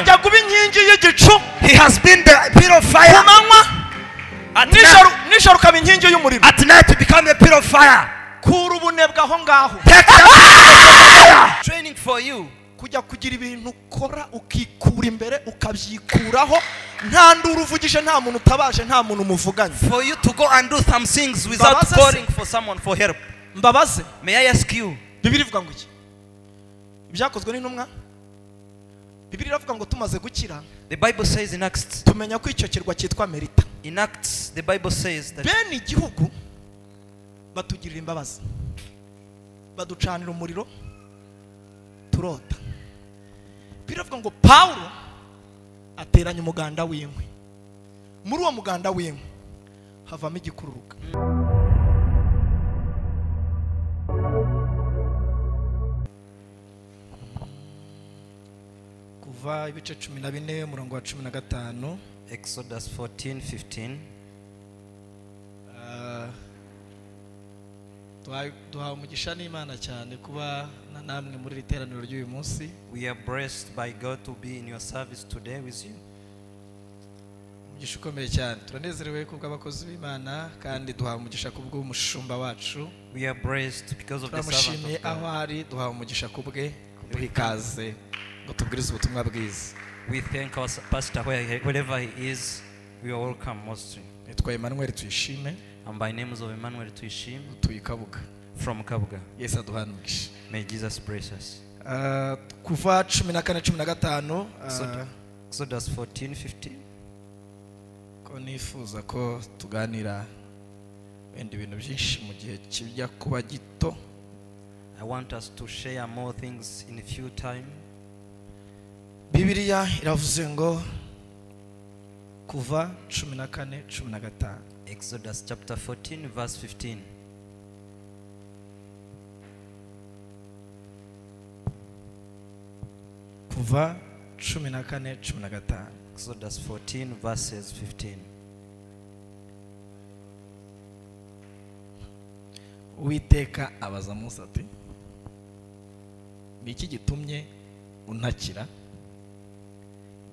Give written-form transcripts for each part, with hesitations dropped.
Wajya kuba inkingi y'igicu. He has been the pillar of fire. Ku manywa, nijoro ukaba inkingi y'umuriro. At night to become a pillar of fire. Kura ubunebwe aho ngaho. Take that training for you. Kujya kugira ibintu ukora ukikura imbere ukabyikuraho nta nduru uvugije, nta muntu utabaje, nta muntu umuvuganye. For you to go and do some things without calling for someone for help. Mbabaze. May I ask you? Bibiliya ivuga ngo iki? Ibyakozwe n'intumwa? Bibiliya iravuga ngo tumaze gukira. The Bible says in Acts. Tumenya ko icyo kirwa cyitwa Melita. In Acts the Bible says that bene igihugu batugirira imbabazi, baducanira umuriro turota. Biravuga ngo Paulo ateranya umuganda w'inkwi, muri uwo muganda w'inkwi havamo igikururuka. Kuva ibice 14 umurongo wa 15. Exodus 14:15. Duhawe umugisha n'Imana cyane kuba namwe muri iri teraniro ry'uyu munsi. We are blessed by God to be in your service today with you. Umugisha ukomeye cyane. Turanezerewe kubw'abakozi b'Imana kandi duhawe umugisha kubw'umushumba wacu. We are blessed because of the servant of God. Aho ari duhawe umugisha kubwe, kuduha ikaze ngo tubwirize ubutumwa bwiza. We thank our pastor wherever he is. We are welcome mostly. Nitwa Emmanuel Tuyishime. And by names of Emmanuel Tuyishime. Utuye Kabuga. From Kabuga. Yesu aduhane umugisha. May Jesus bless us. Kuva 14:15. Exodus 14:15. Ko nifuza ko tuganira wenda ibintu byinshi mu gihe kijya kuba gito. I want us to share more things in a few time. Bibiliya iravuze ngo kuva 14:15. Exodus chapter 14 verse 15. Kuva 14:15. Exodus 14 verses 15. Uwiteka abaza Mose ati, ni iki gitumye untakira?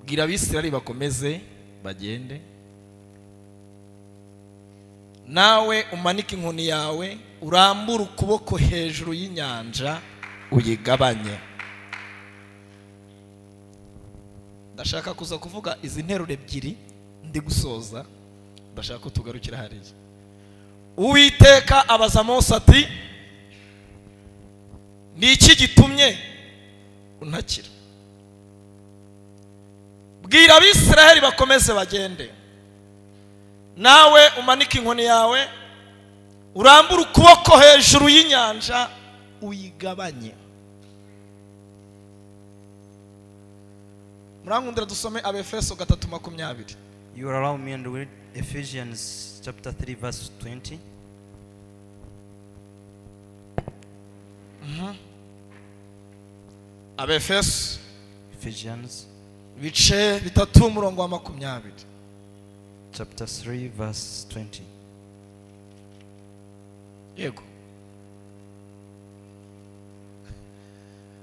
Bwira Abisirayeli bakomeze bagende. Nawe umanike inkoni yawe urambure ukuboko hejuru y'inyanja uyigabanye. Ndashaka kuza kuvuga izi nteruro ebyiri ndi gusoza, ndashaka ko tugarukira hariya. Uwiteka abaza Mose ati, ni iki gitumye untakira? Bwira Abisirayeli bakomeze bagende. Nawe umanike inkoni yawe urambure ukuboko hejuru y'inyanja uyigabanye. Murankundira dusome Abefeso 3:20. You allow me and read Ephesians chapter 3 verse 20. Abefeso Ephesians bice 3 umurongo wa 20. Chapter 3 verse 20. Yego.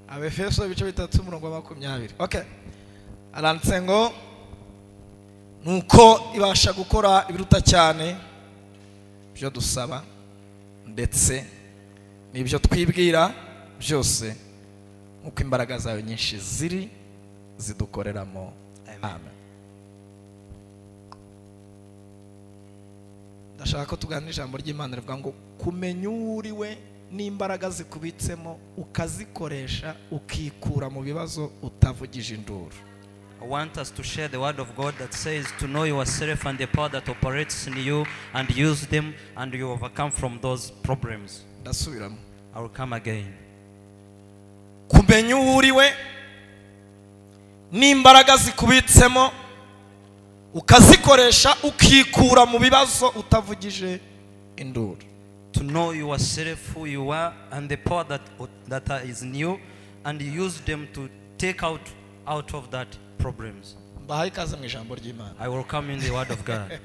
Abefeso bice 3 umurongo wa 20. Okay. Aranditse ngo nuko ibasha gukora ibiruta cyane byo dusaba ndetse n'ibyo twibwira byose nkuko imbaraga zayo nyinshi ziri zidukoreramo. Amen. Ndashaka ko tuganira ijambo ry'Imana rivuga ngo kumenya uri we n'imbaraga zikubitsemo ukazikoresha ukikura mu bibazo utavugije induru. I want us to share the word of God that says to know yourself and the power that operates in you and use them and you overcome from those problems. Ndasubiramo. I will come again. Kumenya uri we n'imbaraga zikubitsemo ukazikoresha ukikura mu bibazo utavugije induru. To know yourself, who you are, and the power that is in you, and use them to take out of that problems. Mbahaye ikaze mu ijambo ry'Imana. I will come in the word of God.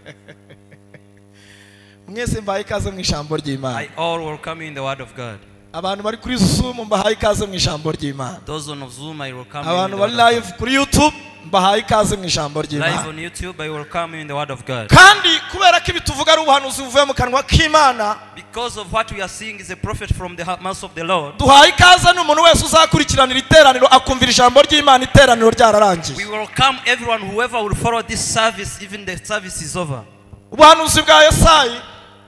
Mwese mbahaye ikaze mu ijambo ry'Imana. I all will come in the word of God. Abantu bari kuri Zoom mbahaye ikaze mu ijambo ry'Imana. Those on Zoom, I will come. Abantu bari live kuri YouTube Mbahaye ikaze mu ijambo Live ry'Imana. on YouTube, I welcome you in the word of God. Kandi kubera ko ibi tuvuga ari ubuhanuzi buvuye mu kanwa k'Imana, Because of what we are seeing is a prophet from the mouth of the Lord. duhaye ikaze n'umuntu wese uzakurikiranira iteraniro akumvira ijambo ry'Imana iteraniro ryararangiye. We welcome everyone, whoever will follow this service, even the service is over. Ubuhanuzi bwa Yesaya,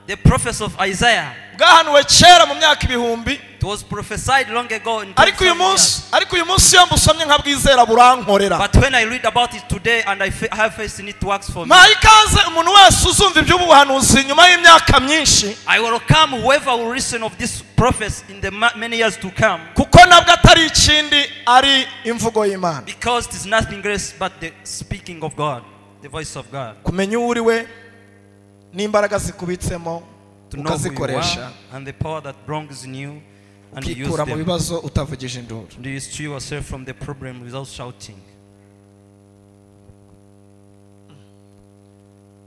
The prophecy of Isaiah, bwahanuwe kera mu myaka ibihumbi, it was prophesied long ago in ariko uyu 2000 munsi, years. ariko uyu munsi iyo mbusomye nkabwizera burankorera. But when I read about it today and I have faith in it works for me. Mpaye ikaze umuntu wese uzumva iby'ubu buhanuzi nyuma y'imyaka myinshi, I welcome whoever will listen of this prophecy in the many years to come, kuko nabwo atari ikindi ari imvugo y'Imana. because it is nothing less but the speaking of God, the voice of God. Kumenya uwo uri we n'imbaraga zikubitsemo To know who you ukazikoresha, are and the power that belongs in you, and you use ukikura mu them. bibazo utavugije induru. And you rescue yourself from the problem without shouting.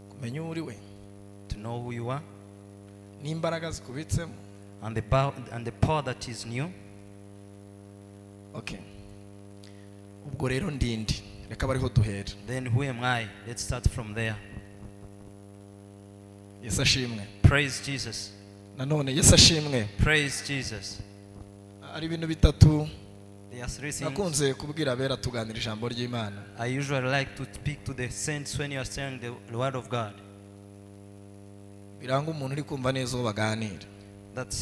Kumenya uwo uri we To know who you are n'imbaraga zikubitsemo. and the power that is new. Okay. Ubwo rero ndindi reka bariho duhera. Then who am I? Let's start from there. Yesu ashimwe. Praise Jesus. Nanone Yesu ashimwe. Praise Jesus. Ari ibintu bitatu There are three things nakunze kubwira abera tuganira ijambo ry'Imana. I usually like to speak to the saints when you are saying the word of God. Biranga umuntu uri kumva neza uwo baganira. That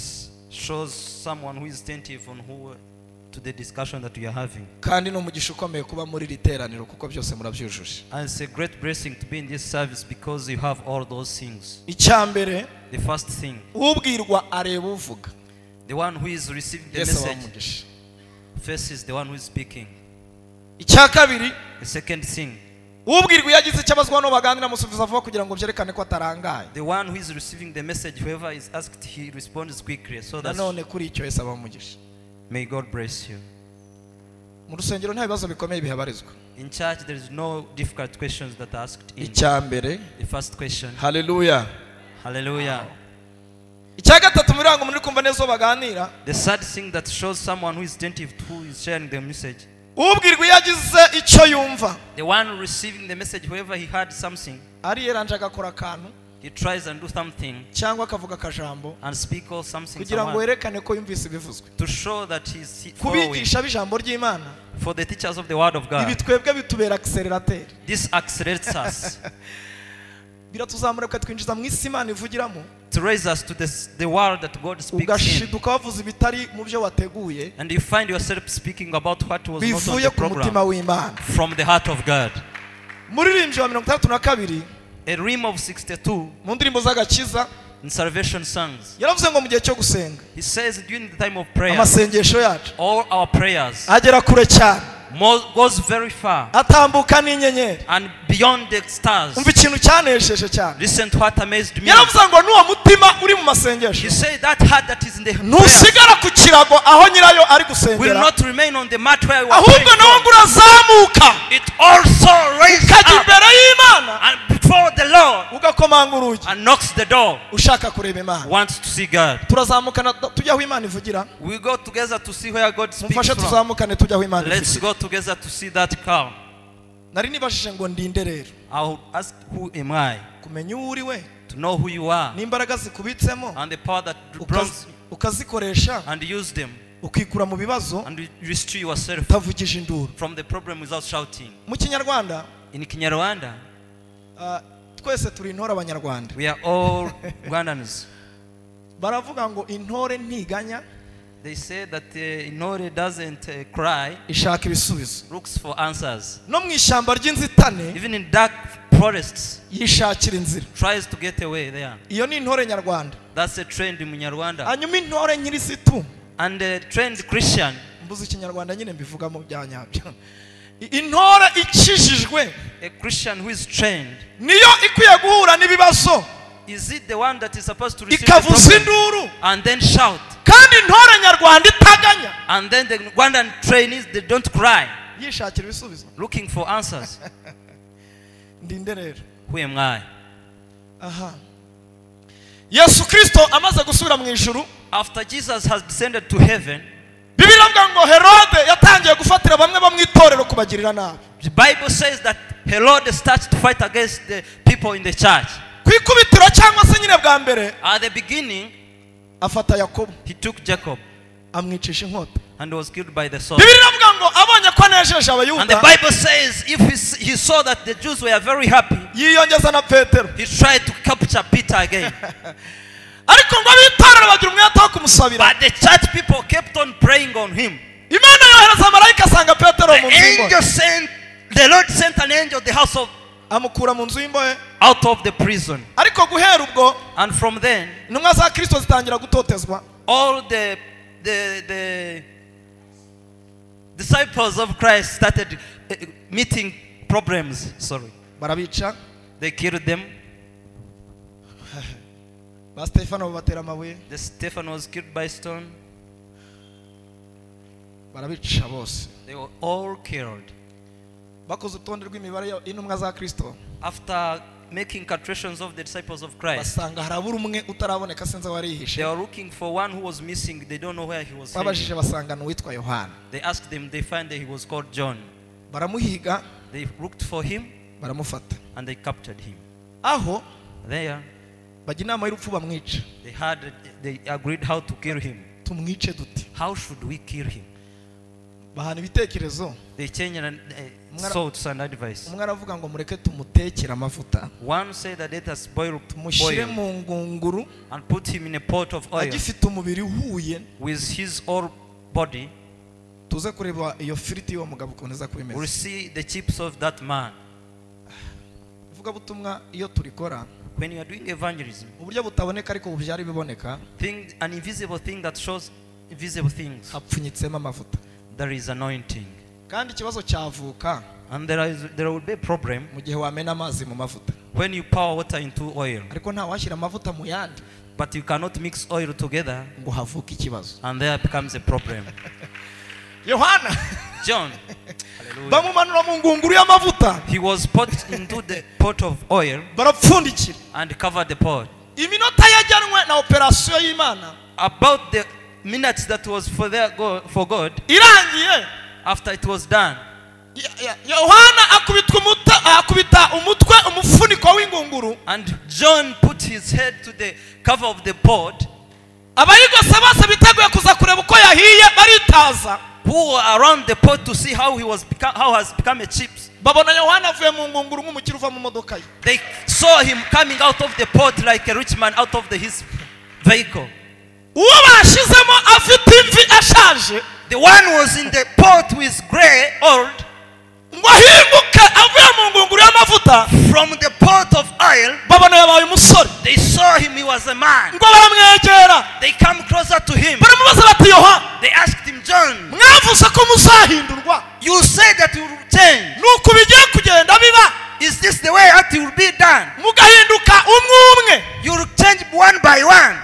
shows someone who is attentive on who to the discussion that we are having. Kandi ni umugisha ukomeye kuba muri iri teraniro kuko byose murabyujuje. And it's a great blessing to be in this service because you have all those things. Icyambere, The first thing, ubwirwa areba uvuga. the one who is receiving the Yesu message abamugisha. faces the one who is speaking. Icya kabiri, The second thing, ubwirwa iyo agize icyo abazwa n'uwo baganira amusubiza vuba kugira ngo byerekane ko atarangaye. the one who is receiving the message, whoever is asked, he responds quickly. So that Nanone kuri icyo Yesu abamugisha. may God bless you. Mu rusengero nta bibazo bikomeye bihabarizwa. In church, there is no difficult questions that are asked in. Icya mbere, The first question. haleluya. Hallelujah. Icya gatatu mu biranga umuntu uri kumva neza uwo baganira, The third thing that shows someone who is attentive to who is sharing the message, ubwirwa iyo agize icyo yumva, the one receiving the message, whoever he heard something, ariyeranje agakora akantu he tries and do something cyangwa akavuga akajambo and speak or something kugira ngo someone, yerekane ko yumvise ibivuzwe. to show that he's following. Kubigisha b'ijambo ry'Imana, For the teachers of the word of ibi God, twebwe bitubera accelerateur. this accelerates us Biratuzamura bikatwinjiza mu isi Imana ivugiramo, to raise us to the world that God speaks in. ugashiduka wavuze ibitari mu byo wateguye, And you find yourself speaking about what was not on bivuye the ku mutima program w'Imana. from the heart of God. Muririmbyi wa 62 A rim of 62 mu ndirimbo z'agakiza in salvation songs, yaravuze ngo mu gihe cyo gusenga, he says during the time of prayer, amasengesho yacu all our prayers agera kure cyane, goes very far atambuka n'inyenyeri. and beyond the stars. Umva ikintu cyanesheje cyane. Listen to what amazed me. Yaravuze ngo n'uwo mutima uri mu masengesho He said that heart that is in the prayer ntusigara ku kirago aho nyirayo ari will gusengera, not remain on the mat where we are ahubwo praying nawe from. ngo urazamuka It also raises ukajya up imbere y'Imana and before the Lord ugakomanga urugi and knocks the door, ushaka kureba Imana. wants to see God. Turazamukana tujya aho Imana ivugira. We go together to see where God speaks Mumfashe from. tuzamukane tujya aho Imana Let's ivugira. go together to see that cow. Nari nibajije ngo ndinde rero. I will ask, who am I? Kumenya uwo uri we To know who you are n'imbaraga zikubitsemo and the power that brings ukazikoresha and use them ukikura mu bibazo and rescue yourself utavugije induru. from the problem without shouting. Mu Kinyarwanda, In Kinyarwanda, twese turi intore abanyarwanda. we are all Rwandans. Baravuga ngo intore ntiganya, They say that intore doesn't cry, ishaka ibisubizo. looks for answers. No mu ishyamba ry'inzitane Even in dark forests, yishakira inzira. tries to get away there. Iyo ni intore nyarwanda. That's a trend in Kinyarwanda. Hanyuma intore nyirisitu, And a trained Christian, mbuze ikinyarwanda nyine mbivugamo bya nyabyo. Intore ikijijwe a Christian who is trained, niyo ikwiye guhura n'ibibazo is it the one that is supposed to receive the ikavuza problem induru, and then shout? kandi intore nyarwanda itaganya And then the Rwandan trainees, they don't cry, yishakira ibisubizo. looking for answers. Ndinde rero. Who am I? Aha. Yesu Kristo amaze gusubira mu ijuru, After Jesus has descended to heaven, Bibiliya iravuga ngo Herode yatangiye gufatira bamwe bo mu itorero kubagirira nabi. The Bible says that Herod started to fight against the people in the church. Ku ikubitiro cyangwa se nyine bwa mbere, At the beginning, afata Yakobo, he took Jacob amwicisha inkota. and was killed by the sword. Bibiliya iravuga ngo abonye ko anejeje And the Abayuda, Bible says if he saw that the Jews were very happy, yiyongeza na Petero. he tried to capture Peter again. Ariko ngo abitorero bagira umwete wo kumusabira. But the church people kept on praying on him. Imana yohereza marayika asanga Petero The mu nzu y'imbohe. angel sent, the Lord sent an angel the house of amukura mu nzu y'imbohe, out of the prison. Ariko guhera ubwo, And from then, intumwa za Kristo zitangira gutotezwa. all the disciples of Christ started meeting problems. Sorry. Barabica. They killed them. Ba Stefano babatera amabuye. The Stephen was killed by stone. Barabica bose. They were all killed. Bakoze urutonde rw'imibare y'intumwa za Kristo. After making calculations of the disciples of Christ, basanga harabura umwe utaraboneka, sinzi aho yarihishe. They are looking for one who was missing. They don't know where he was hiding. Babajije basanga ni uwitwa Yohana. They asked him, they find that he was called John. Baramuhiga, They looked for him baramufata. and they captured him. Aho There, bajya inama y'urupfu bamwica. They agreed how to kill him. Tumwice dute? How should we kill him? Bahana ibitekerezo. They changed thoughts and advice. Umwe aravuga ngo mureke tumutekere amavuta. One said that let us boil Tumushyire mu ngunguru and put him in a pot of oil agifite umubiri uhuye with his whole body. Tuze kureba iyo firiti y'uwo mugabo ukuntu iza kuba imeze. We'll see the chips of that man. Ivugabutumwa iyo turikora, when you are doing evangelism, uburyo butaboneka ariko bubyara ibiboneka, an invisible thing that shows invisible things, hapfunyitsemo amavuta. There is anointing. Kandi ikibazo cyavuka And there will be a problem mu gihe wamena amazi mu mavuta. when you pour water into oil. Ariko nta washyira amavuta mu yandi. But you cannot mix oil together ngo havuke ikibazo. And there becomes a problem. Yohana John, bamumanura mu ngunguru y'amavuta. He was put into the pot of oil barapfundikira and covered the pot. Iminota yajyanwe na operation y'Imana About the minutes that was for for God, irangiye, after it was done, Yohana akubita umutwe umufuniko w'ingunguru. And John put his head to the cover of the pot. Abayigose bose biteguye kuza kureba uko yahiye baritaza. Who were around the pot to see how he was how has become a chips. Babona Yohana avuye mu ngunguru nk'umukire uva mu modoka ye. They saw him coming out of the pot like a rich man out of his vehicle. Uwo bashizemo afite imvi ashaje. The one was in the pot with gray old. Ngo ahinguke avuye mu ngunguru y'amavuta. From the pot of oil, babona yabaye umusore. They saw him, he was a man. Ngo baramwegera. They come closer to him. Baramubaza bati Yohana, They asked him, John, mwavuze ko muzahindurwa. You say that you will change. Nuko bigiye kugenda biba. Is this the way that it will be done? Mugahinduka umwe umwe. You will change one by one.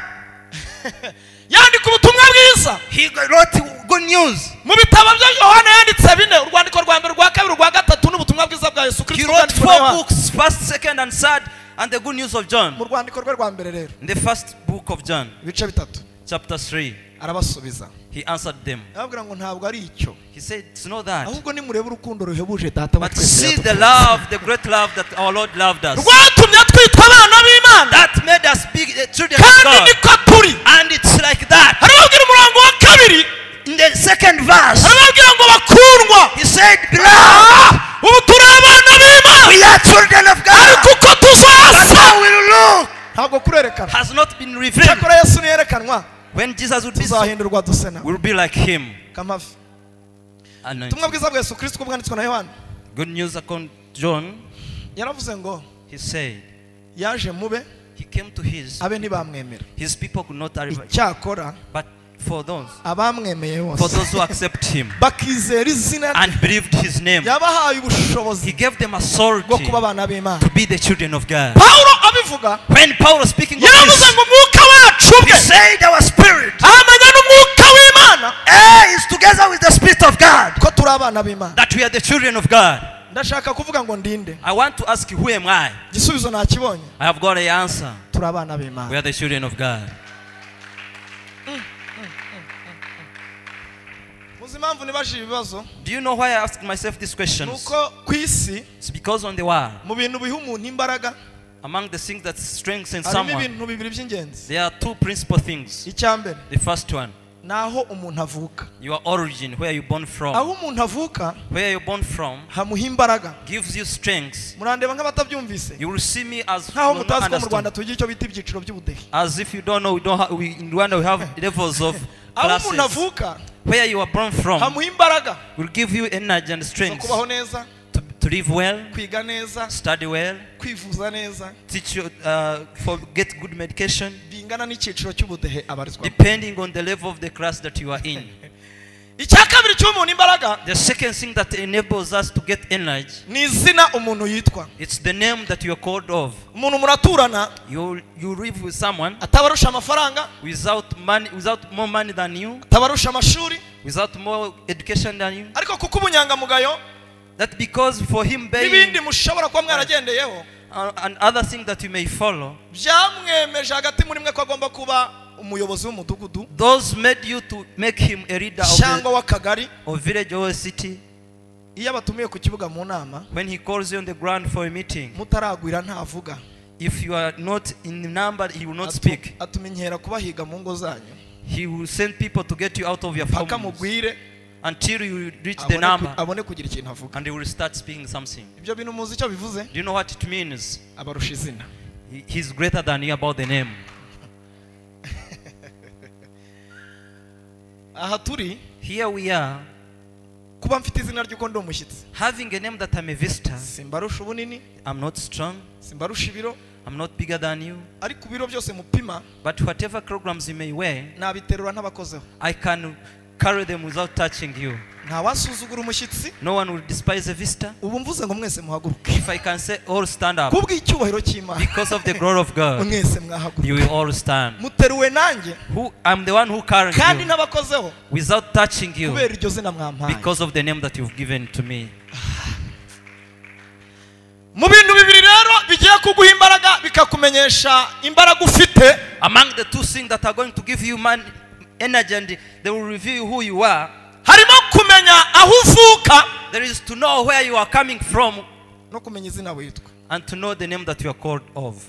Yandika ubutumwa bwiza. He wrote good news. Mu bitabo bya Yohana yanditse bine, urwandiko rwa mbere, rwa kabiri, rwa gatatu n'ubutumwa bwiza bwa Yesu Kristo. He wrote 4 books, first, second and third, and the good news of John. Mu rwandiko rwe rwa mbere rero. In the first book of John, ibice bitatu. Chapter 3. Arabasubiza. He answered them. Arababwira ngo ntabwo ari icyo. He said it's not that. Ahubwo nimurebe urukundo ruhebuje data wa But twese. see the love, the great love that our Lord loved us. Rwatumye twitwa abana b'Imana. That made us be the children of Kandi God. niko turi. And it's like that. Arababwira umurongo wa kabiri. In the second verse, arababwira ngo bakundwa. He said, beloved, ubu turi abana b'Imana. We are children of God. Ariko uko tuzasa But how will look ntabwo kurerekana. has not been revealed. Cyakora Yesu niyerekanwa, When Jesus would be, tuzahindurwa duse nawe. will be like him. Kamavi. Ubutumwa bwiza bwa Yesu Kristo bwanditswe na Yohana. Good news according to John. Yaravuze ngo He said, yaje mube, he came to his, abe ntibamwemera. His people could not arrive. Icyakora, but for those, abamwemeye bose, for those who accept him bakizera izina and believed his name, yabahaye ubushobozi, he gave them bwo authority kuba abana b'Imana. to be the children of God. Paulo abivuga, when Paul was speaking of yaravuze this, ngo umwuka wacu ubwe, he said our spirit ahamanya n'umwuka w'Imana, is together with the spirit of God, ko turi abana b'Imana, that we are the children of God. Ndashaka kuvuga ngo ndinde. I want to ask you, who am I? Igisubizo nakibonye. I have got an answer. Turi abana b'Imana. We are the children of God. Muzima Impamvu nibajije ibibazo? Do you know why I asked myself these questions? Nuko ku isi, It's because on the world, mu bintu biha umuntu imbaraga, among the things that strengthen harimo someone, ibintu bibiri by'ingenzi. there are two principal things. Icya mbere, The first one, naho umuntu avuka. your origin, where you're born from. Aho umuntu avuka, Where you're born from hamuha imbaraga. gives you strength. Murandeba nk'abatabyumvise. You will see me as Nkaho you will mutazi not ko mu Rwanda understand. tugira icyo bita ibyiciro by'ubudehe. As if you don't know, we don't have, we, in Rwanda we have levels of Aho umuntu classes. avuka, Where you are born from hamuha imbaraga will give you energy and zo strength kubaho neza, to live well, kwiga neza, study well, kwivuza neza, teach you, for get good medication, bingana n'icyiciro cy'ubudehe abarizwamo. depending on the level of the class that you are in. Icya kabiri cy'umuntu imbaraga, The second thing that enables us to get energy, ni izina umuntu yitwa. it's the name that you are called of. Umuntu muraturana, You live with someone atabarusha amafaranga, without money, without more money than you, atabarusha amashuri, without more education than you. ariko kuko ubunyangamugayo That because for him being n'ibindi mushobora kuba mwaragendeyeho, and other things that you may follow, byamwemeje hagati muri mwe ko agomba kuba umuyobozi w'umudugudu, those made you to make him a leader of cyangwa w'akagari. of village or city. Iyo abatumiye ku kibuga mu nama, When he calls you on the ground for a meeting, mutaragwira ntavuga. if you are not in the number, he will not speak. Atuma inkera kubahiga mu ngo zanyu. He will send people to get you out of your Paka homes mugwire, until you reach the number, abone kugira ikintu avuga. and he will start speaking something. Ibyo bintu muzi icyo bivuze? Do you know what it means? Abarusha izina. He's greater than you about the name. Aha turi, Here we are, kuba mfite izina ry'uko ndi umushyitsi, having a name that I'm a visitor. simbarusha ubunini, I'm not strong, simbarusha ibiro, I'm not bigger than you, ariko ibiro byose mupima, but whatever kilograms you may weigh, nabiterura ntabakozeho. I can carry them without touching you. Ntawasuzugura umushyitsi. No one will despise a visitor. Ubu mvuze ngo mwese muhaguruke. If I can say all stand up, Kubw'icyubahiro cy'Imana, because of the glory of God, mwese mwahaguruka. you will all stand. Muteruwe nanjye, Who I'm the one who carried kandi you ntabakozeho, without touching you, kubera iryo zina mwampaye. because of the name that you've given to me. Mu bintu bibiri rero bigiye kuguha imbaraga bikakumenyesha imbaraga ufite, Among the two things that are going to give you man energy and they will reveal who you are, harimo kumenya aho uvuka, there is to know where you are coming from no kumenya izina witwa. and to know the name that you are called of.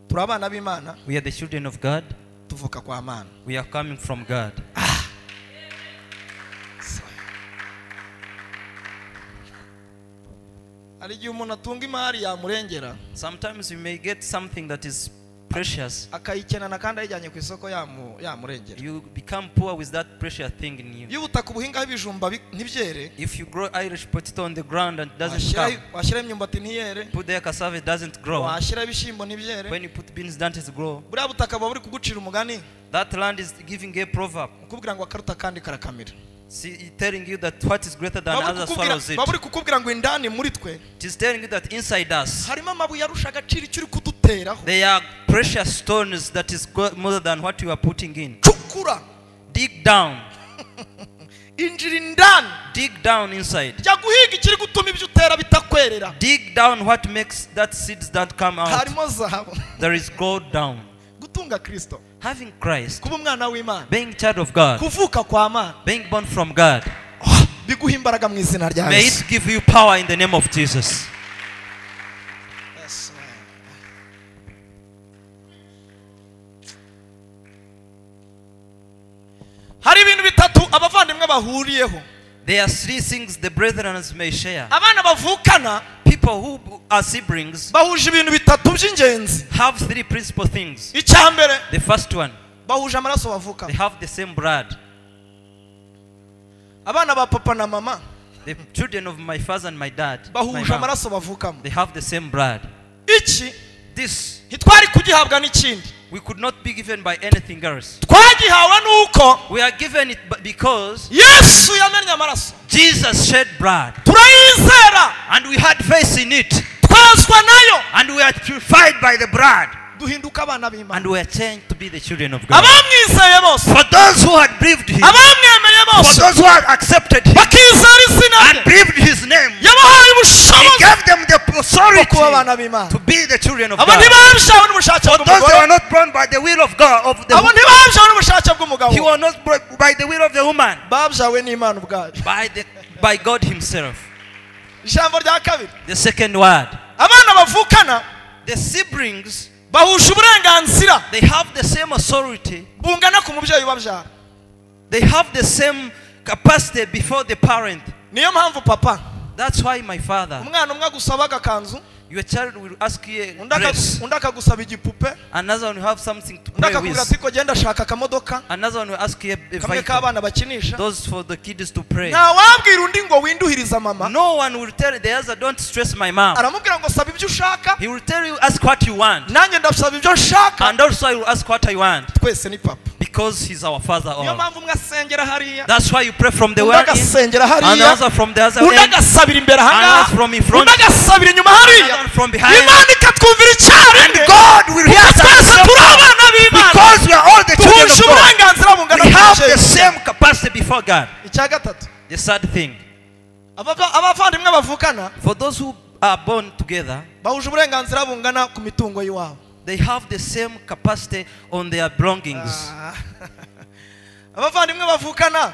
Turi abana b'Imana, We are the children of God. tuvuka kwa Mana. We are coming from God. Hari igihe umuntu atunga imari yamurengera, Sometimes you may get something that is precious. akayikenana kandi ayijyanye ku isoko yamurengera. You become poor with that precious thing in you. Iyo ubutaka ubuhingaho ibijumba ntibyere, If you grow Irish potato on the ground and it doesn't come, washyiraho imyumbati ntiyere, put there cassava, it doesn't grow. washyiraho ibishyimbo ntibyere, When you put beans, doesn't grow. buriya butaka buba buri kugucira umugani, That land is giving a proverb, ukubwira ngo akaruta kandi karakamira. See, telling you that what is greater than others swallows it. Buba buri kukubwira ngo indani muri twe, It is telling you that inside us, harimo amabuye arusha agaciro icyo uri kuduteraho. there are precious stones that is more than what you are putting in. Cukura. Dig down. Injira indani. Dig down inside. Jya guhiga ikiri gutuma ibyo utera bitakwerera. Dig down what makes that seeds that come out. Harimo zahabu. There is gold down. Gutunga Kristo. Having Christ, Kuba umwana w'Imana, being child of God, kuvuka kwa Mana, being born from God, biguha imbaraga mu izina rya may Yesu. it give you power in the name of Jesus. Yes. Hari ibintu bitatu abavandimwe bahuriyeho. There are three things the brethren may share. Abana bavukana, People who are siblings, bahuje ibintu bitatu by'ingenzi. have three principal things. Icya mbere, The first one, bahuje amaraso bavuka. they have the same blood. Abana ba papa na mama, The children of my father and my dad, my bahuje mom, amaraso bavukamo. they have the same blood. Iki This ntitwari kugihabwa n'ikindi. we could not be given by anything else. Twagihawe nuko We are given it because Yesu yamennye amaraso. Jesus shed blood. Turayizera. And we had faith in it. Twezwa nayo. And we are purified by the blood. Duhinduka abana b'Imana. And we are changed to be the children of God. Abamwizeye bose, For those who had believed him, abamwemeye for bose, those who had accepted him bakizera izina and rye, believed his name, yabahaye he ubushobozi gave them the authority authority kuba abana b'Imana. to be the children of Abo God. ntibabyawe n'ubushake For those that bw'umugore, were not born by the will of God, of the abo ntibabyawe n'ubushake bw'umugabo, he was not born by the will of the woman, babyawe n'Imana ubwayo. by God Himself. Ijambo rya kabiri, The second word, abana bavukana the siblings, bahuje uburenganzira they have the same authority, bungana ku mubyeyi ubabyara. they have the same capacity before the parent. Niyo mpamvu papa, That's why my father, umwana umwe agusaba agakanzu, your child will ask you a undi dress, undi akagusaba igipupe, another one will have something to undi play akakubwira with, ati ko genda ashaka akamodoka another one will ask you a kamwe vehicle, k'abana bakinisha. those for the kids to pray. Ntawabwira undi ngo winduhiriza mama, No one will tell the other, don't stress my mom. aramubwira ngo saba ibyo ushaka, He will tell you, ask what you want. nanjye ndasaba ibyo nshaka, And also I will ask what I want. twese ni papa. Because he's our father Niyo all. mpamvu umwe asengera hariya, That's why you pray from the undi one end, agasengera hariya, another from the other undi end, agasabira imbere ahangaha, another from in front, undi agasabira inyuma hariya, another from behind. Imana ikatwumvira icyarimwe. God will hear us Kuko twese turi abana b'Imana, because we are all the children duhuje of God. uburenganzira bungana We have the n'ubw'umubyeyi. same Capacity before God. Icya gatatu, The third thing, abavandimwe bavukana for those who are born together, bahuje uburenganzira bungana ku mitungo y'iwabo. they have the same capacity on their belongings. Abavandimwe bavukana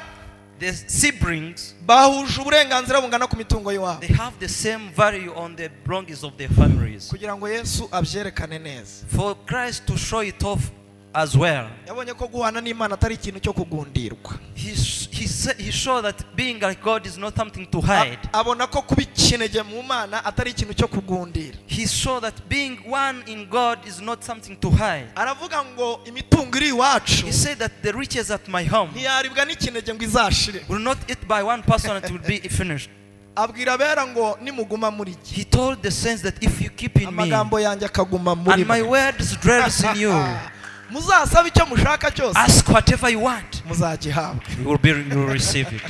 The siblings, bahuje uburenganzira bungana ku mitungo y'iwabo. they have the same value on the belongings of their families. Kugira ngo Yesu abyerekane neza, For Christ to show it off as well, yabonye ko guhana n'Imana atari ikintu cyo kugundirwa. he showed that being like God is not something to hide. Abona ko kuba ikinege mu Mana atari ikintu cyo kugundira. He saw that being one in God is not something to hide. Aravuga ngo imitungo iri iwacu He said that the riches at my home ntiyaribwa n'ikinege ngo izashire. will not eat by one person, it will be finished. Abwira abera ngo nimuguma muri jye, He told the saints that if you keep in me amagambo yanjye akaguma muri and my mwe, words dwells in you, muzasaba icyo mushaka cyose, ask whatever you want, muzagihabwa. you will receive it.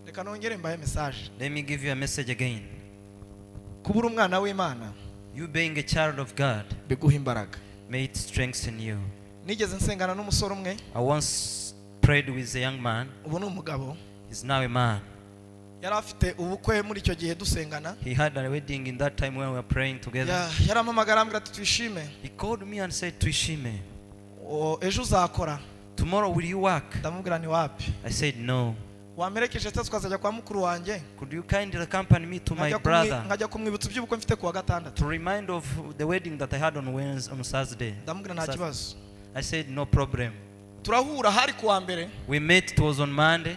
Reka nongere mbahe message. Let me give you a message again. Kubura umwana w'Imana, You being a child of God, biguha imbaraga. may it strengthen you. Nigeze nsengana n'umusore umwe, I once prayed with a young man. ubu ni umugabo, He's now a man. yari afite ubukwe muri icyo gihe dusengana. He had a wedding in that time when we were praying together. Yarampamagara arambwira ati twishime, He called me and said, Twishime, ejo uzakora? tomorrow will you work? Ndamubwira ni wapi. I said, no. Wamperekeje se tukazajya kwa mukuru wanjye, Could you kindly accompany me to my brother nkajya kumwibutsa iby'ubukwe mfite kuwa gatandatu. to remind of the wedding that I had on Wednesday, on Saturday? Ndamubwira nta kibazo. I said, no problem. Turahura hari kuwa mbere, We met, it was on Monday.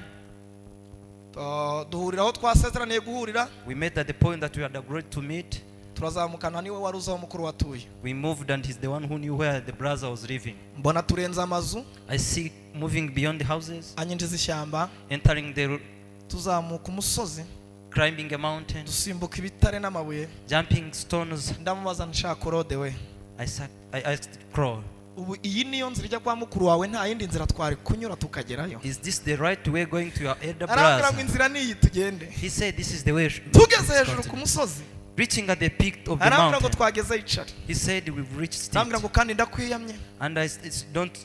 Duhurira aho twasezeraniye guhurira. We met at the point that we had agreed to meet. Turazamukana niwe wari uzi aho mukuru watuye. We moved and he's the one who knew where the brother was living. Mbona turenze amazu, I see moving beyond the houses, anyinjiza ishyamba, entering the, tuzamuka umusozi, climbing a mountain, dusimbuka ibitare n'amabuye. jumping stones. Ndamubaza nshaka Claude we, I asked Claude, ubu iyi niyo nzira ijya kwa mukuru wawe, nta yindi nzira twari kunyura tukagerayo? is this the right way going to your elder Arambwira ngo brother? inzira niyi tugende. He said this is the way. Tugeze hejuru ku musozi, Reaching at the peak of the arambwira ngo mountain, twageze yicare. he said we've reached Arambwira it. ngo kandi ndakwiyamye, And I don't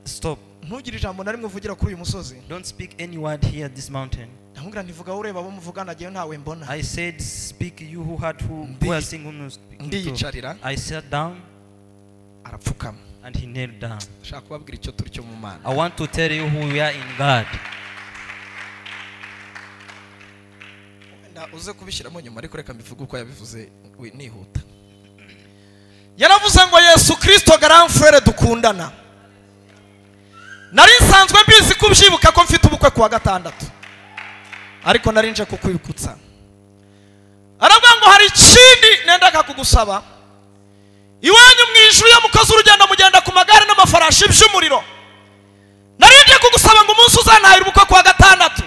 stop. ntugire ijambo na rimwe uvugira kuri uyu musozi. Don't speak any word here at this mountain. Ndamubwira ntivuga ureba abo muvugana, jyewe ntawe mbona. I said, speak you who had who are seeing whom you speaking to. Ndiyicarira, I sat down arapfukama. and he knelt down. Ndashaka kubabwira icyo turi cyo mu Mana. I want to tell you who we are in God. Wenda uze kubishyiramo nyuma, ariko reka mbivuge uko yabivuze nihuta. Yaravuze ngo Yesu Kristo grand frère dukundana, nari nsanzwe mbizi kubyibuka ko mfite ubukwe kuwa gatandatu, ariko nari nje kukwibutsa. Aravuga ngo hari ikindi nendaga kugusaba. Iwanyu mu ijuru iyo mukoze urugendo mugenda ku magare n'amafarashi by'umuriro. Nari nje kugusaba ngo umunsi uzantahira ubukwe kuwa gatandatu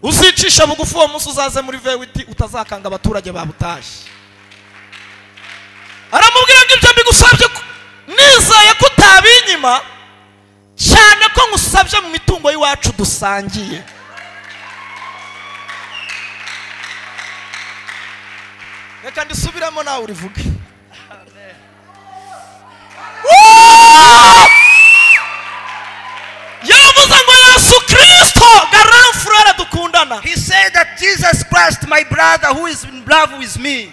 uzicisha bugufi, uwo munsi uzaze muri vewiti utazakanga abaturage babutashye. Aramubwira ngo ibyo mbigusabye nizeye ko utabinyima, cyane ko ngusabye mu mitungo y'iwacu dusangiye. Reka ndisubiremo nawe urivuge. Yaravuze ngo Yesu Kristo grand frère dukundana, is in love with me.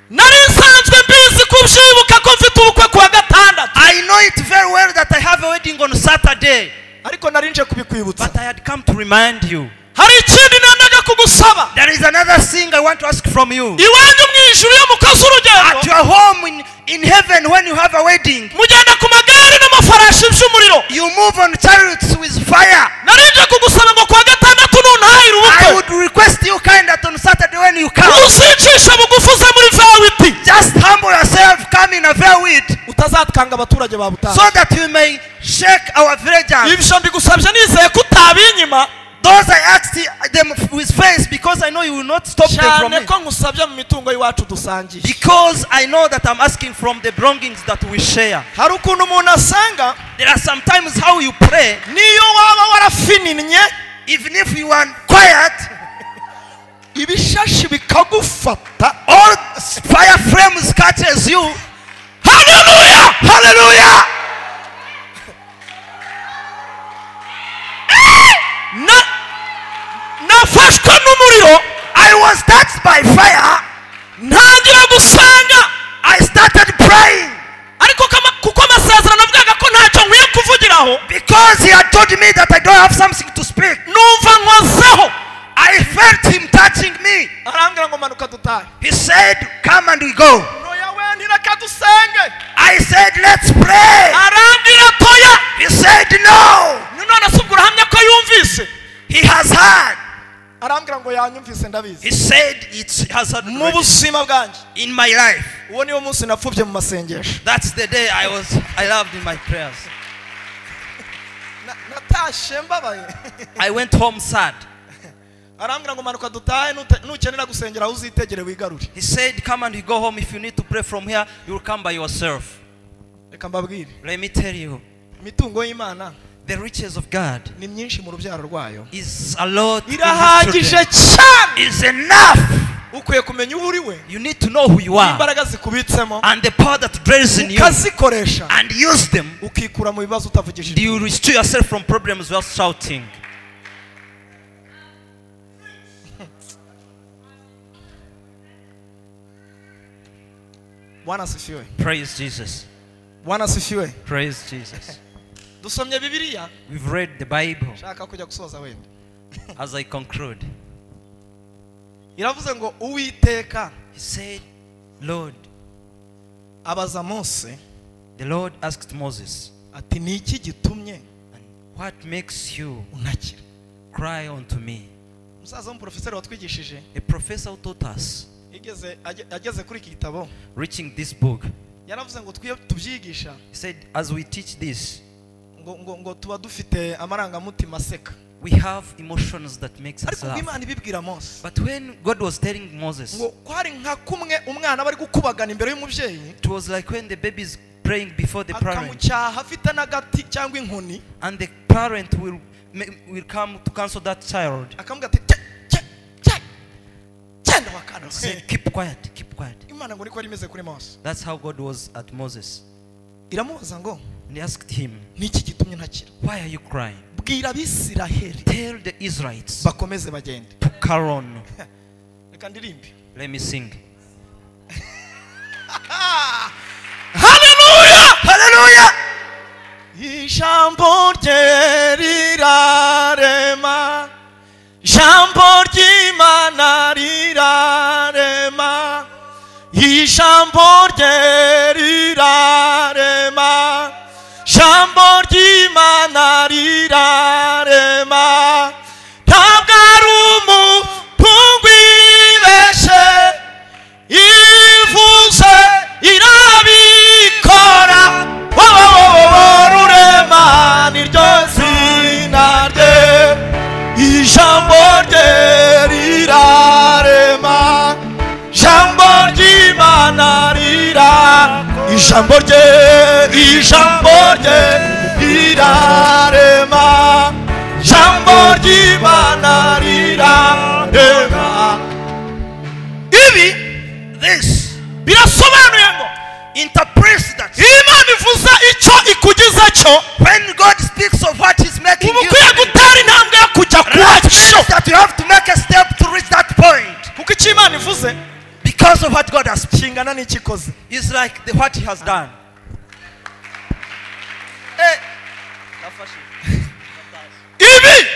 Nari nsanzwe mbizi kubyibuka ko mfite ubukwe kuwa gatandatu. I know it very well that I have a wedding on Saturday. Ariko nari nje kubikwibutsa. But I had come to remind you. Hari ikindi nendaga kugusaba. There is another thing I want to ask from you. Iwanyu mu ijuru iyo mukoze urugendo. At your home in heaven when you have a wedding. Mugenda ku magare n'amafarashi by'umuriro. You move on chariots with fire. Nari nje kugusaba ngo kuwa gatandatu nuntahira ubukwe. I would request you kind that on Saturday when you come. Uzicisha bugufi uze muri V8. Just humble yourself, come in a V8. Utazatwanga abaturage ba Butare. So that you may shake our villagers. Ibyo mbigusabye nizeye ko utabinyima. Those I asked them with faith because I know you will not stop them from me. Because I know that I'm asking from the belongings that we share. There are sometimes how you pray. Even if you are quiet, all fire frames catches you. Hallelujah! Hallelujah! Nafashwe n'umuriro. I was touched by fire. Ntangira gusenga. I started praying. Ariko kuko amasezerano avugaga ko ntacyo nkwiye kuvugiraho. Because he had told me that I don't have something to speak. Numva nkozeho. I felt him touching me. Arambwira ngo manuka dutahe. He said, come and we go. Ntoya we ntireka dusenge. I said, let's pray. Arambwira toya. He said, no. None se ubwo urahamya ko yumvise? He has heard. Arambwira ngo yanyumvise ndabizi. He said it has heard. Mu buzima bwanjye. In my life. Uwo niwo munsi napfubye mu masengesho. That's the day I loved in my prayers. Natashe mbabaye. I went home sad. Arambwira ngo manuka dutahe nukenera gusengera uzitegere wigarure. He said, come and you go home. If you need to pray from here, you will come by yourself. Reka mbabwire. Let me tell you. Imitungo y'Imana. The riches of God ni myinshi mu rubyaro rwayo. is a lot. Irahagije cyane. Is enough. Ukwiye kumenya uwo uri we. You need to know who you are. Imbaraga zikubitsemo. And the power that dwells in you. Ukazikoresha. And use them. Ukikura mu bibazo utavugishije. You restore yourself from problems without shouting. Bwana asifiwe. Praise Jesus. Bwana asifiwe. Praise Jesus. Dusomye Bibiliya. We've read the Bible. Shaka kujya gusoza wenda. As I conclude. Iravuze ngo Uwiteka. He said, Lord. Abaza Mose. The Lord asked Moses. Ati ni iki gitumye? And what makes you unakira? Cry unto me. Umusaza w'umuprofeseri watwigishije. A professor who taught us. Ageze kuri iki gitabo. Reaching this book. Yaravuze ngo twiye tubyigisha. He said, as we teach this, ngo tuba dufite amarangamutima aseka. We have emotions that makes us laugh. Ariko Imana ibibwira Mose. But when God was telling Moses, ngo kwari nka kumwe umwana bari gukubagana imbere y'umubyeyi. It was like when the baby is praying before the parent. Akamucyaha afite n'agati cyangwa inkoni. And the parent will come to counsel that child. Akamubwira ati cye cyenda wakana. Say, keep quiet, keep quiet. Imana ngo niko yari imeze kuri Mose. That's how God was at Moses. Iramubaza ngo And he asked him, niki gitumye ntakira? Why are you crying? Bwira Abisiraheli. Tell the Israelites bakomeze bagende. To carry on. Reka ndirimbe. Let me sing. Hallelujah! Hallelujah! Ijambo rye rirarema. Ijambo ry'Imana rirarema. Ijambo rye rirarema. Ijambo ry'Imana rirarema. Ntabwo ari umuntu wibeshe, ivuze irabikora. Rurema niryo zina rye. Ijambo rye rirarema. Ijambo ry'Imana rirarema. Ijambo rye rirarema. Ijambo ry'Imana rirarema. Ibi this birasobanuye ngo interprets that Imana ivuze icyo ikugize cyo. When God speaks of what he's making you, ukwiye gutera intambwe yo kujya kucyo. That you have to make a step to reach that point. Kuko icyo Imana ivuze ivuze Because of what God has kingana n'icyo ikoze. It's like what he has done. Ibi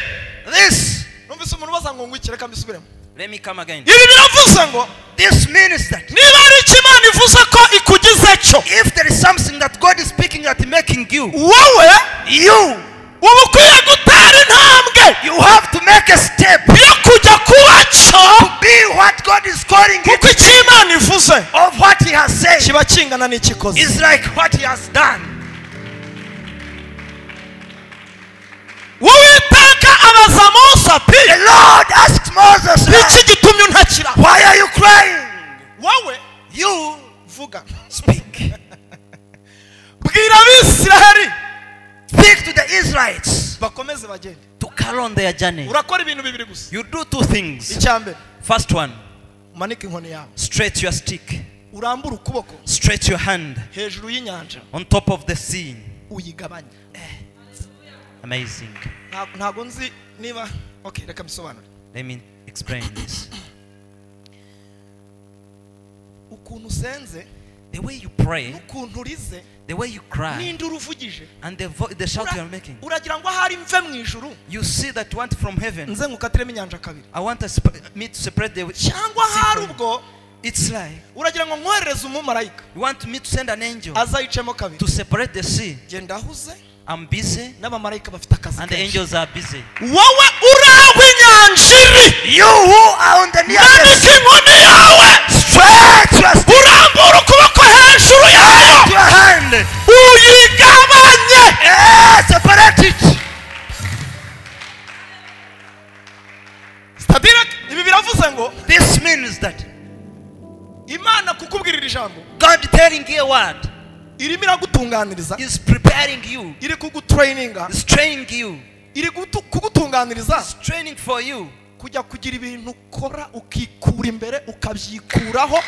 This numvise umuntu ubaza ngo ngwiki reka mbisubiremo. Let me come again. Ibi biravuze ngo this means that niba hari icyo Imana ivuze ko ikugize cyo, if there is something that God is speaking at making you, wowe you uba ukwiye gutera intambwe you have to make a step yo kujya kuba cyo, to be what God is calling you kuko icyo Imana ivuze of what he has said kiba kingana n'icyo ikoze. is like what he has done. Uwiteka abaza Mose ati The Lord asked Moses, iki gitumye untakira? why are you crying? Wowe You vuga, speak. bwira Abisiraheli Speak to the Israelites bakomeze bagende. To carry on their journey. Urakora ibintu bibiri gusa. You do two things. Icya mbere, First one, umanike inkoni yawe, stretch your stick, urambure ukuboko stretch your hand hejuru y'inyanja on top of the sea. uyigabanye. Amazing. Ntago nzi niba okay, reka mbisobanure. Let me explain this. Ukuntu usenze, The way you pray, n'ukuntu urize, the way you cry, n'induru uvugije, and the shout you are making, uragira ngo ahari mve mu ijuru you see that want from heaven. nze ngukatiremo inyanja kabiri, I want me to separate the cyangwa sea ahari from- ubwo It's like uragira ngo nkoherereze umumarayika you want me to send an angel azayicemo kabiri. to separate the sea. Genda ahuze I'm busy, n'abamarayika bafite akazi and the kenshi. angels are busy. Wowe uraho inyanja iri, you who are on the nearest, manika inkoni yawe, stretch your stick, urambura ukuboko hejuru yayo, your hand, uyigabanye. Separate it. Stadira, ibi biravuze ngo This means that Imana kukubwirira ijambo God telling you a word irimo iragutunganiriza, is preparing you, iri kugutraininga, is training you, iri kugutunganiriza is training for you kujya kugira ibintu ukora ukikura imbere ukabyikuraho,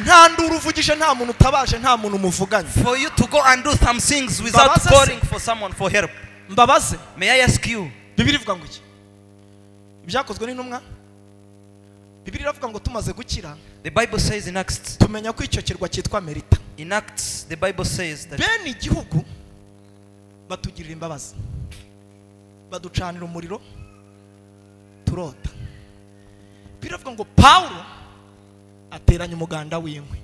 nta nduru uvugije, nta muntu utabaje, nta muntu muvuganye. For you to go and do some things without Mbabaze se. calling for someone for help. Mbabaze. May I ask you? Bibiliya ivuga ngo iki? Ibyakozwe n'intumwa. Bibiliya iravuga ngo tumaze gukira, The Bible says in Acts, tumenya ko icyo kirwa cyitwa Melita. in Acts, the Bible says that Bene igihugu batugirira imbabazi, baducanira umuriro turota. Bibiliya iravuga ngo Pawulo ateranya umuganda w'inkwi,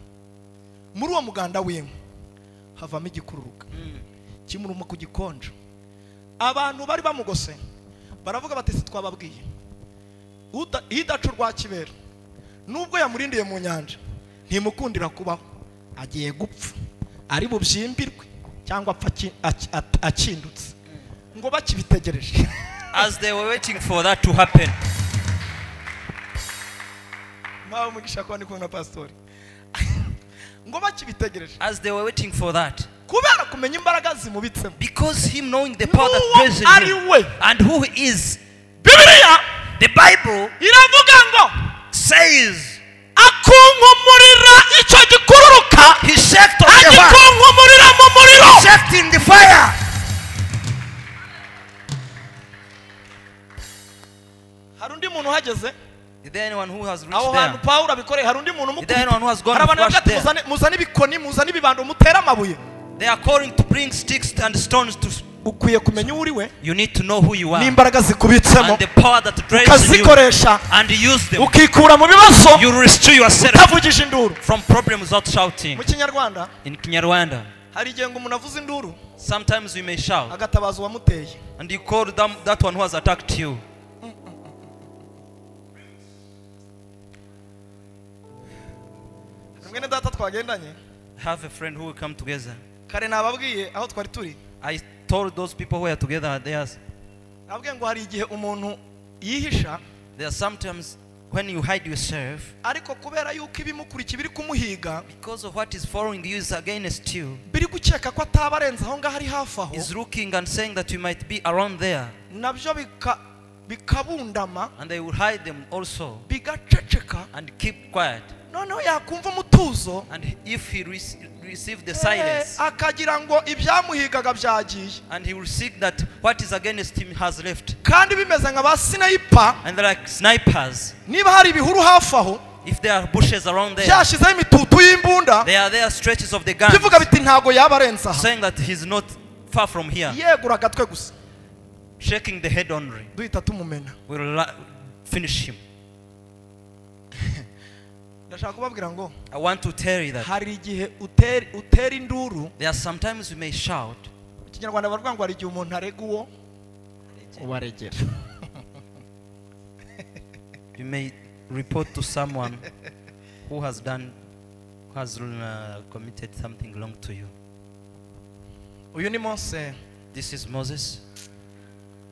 muri uwo muganda w'inkwi havamo igikururuka kimuruma ku gikonjo. Abantu bari bamugose baravuga bati si twababwiye, idaca urwa kibera nubwo yamurindiye mu nyanja ntimukundira kubaho, agiye gupfa ari bubyimbirwe cyangwa apfa akindutse. Ngo bakibitegereje. As they were waiting for that to happen. Mpawe umugisha kuba ndi kumwe na pastori. Ngo bakibitegereje. As they were waiting for that. Kubera kumenya imbaraga zimubitsemo. Because him knowing the power that N'uwo dwells in ari him we. and who he is. Bibiliya, The Bible iravuga ngo says akunkumurira icyo gikururuka, he shaked on the fire. agikunkumurira mu muriro. He shaked in the fire. Hari undi muntu uhageze? Is there anyone who has reached Aho hantu there? Pawulo abikoreye, hari undi muntu Is there anyone who has gone Hari abantu to bavuga flush ati, muzane ibikoni, muzane ibibando, mutere amabuye. They are calling to bring sticks and stones to. Ukwiye kumenya uwo uri we, You need to know who you are n'imbaraga zikubitsemo, and the power that dwells in you, ukazikoresha, and use them. ukikura mu bibazo You restore yourself utavugije induru. from problems without shouting. Mu Kinyarwanda In Kinyarwanda, hari igihe ngo umuntu avuze induru sometimes we may shout agatabaza uwamuteye. and you call them, that one who has attacked you. Mwene data twagendanye, I have a friend who will come together. kare nababwiye aho twari turi. I told those people who are together, Nababwiye ngo hari igihe umuntu yihisha, there are sometimes when you hide yourself, ariko kubera yuko ibimukurikiye biri kumuhiga, because of what is following you is against you, biri gukeka ko ataba arenze aho ngaho ari hafi aho, is looking and saying that you might be around there, nabyo bikabundama, and they will hide them also bigaceceka, and keep quiet. noneho yakumva umutuzo, And if he receive the silence, akagira ngo ibyamuhigaga byagiye, and he will seek that what is against him has left. kandi bimeze nka ba sniper, And they're like snipers. niba hari ibihuru hafi aho, If there are bushes around there, Byashyizeho imitutu y'imbunda. There are there stretches of the guns. Bivuga biti ntago yaba arenze aha. Saying that he's not far from here. Yegura agatwe gusa. Shaking the head only. Duhita tumumena. We'll finish him. Ndashaka kubabwira ngo I want to tell you that hari igihe utera induru. There are sometimes we may shout. Mu Kinyarwanda baravuga ngo hari igihe umuntu arega uwo ubaregera. You may report to someone who has committed something wrong to you. Uyu ni Mose. This is Moses.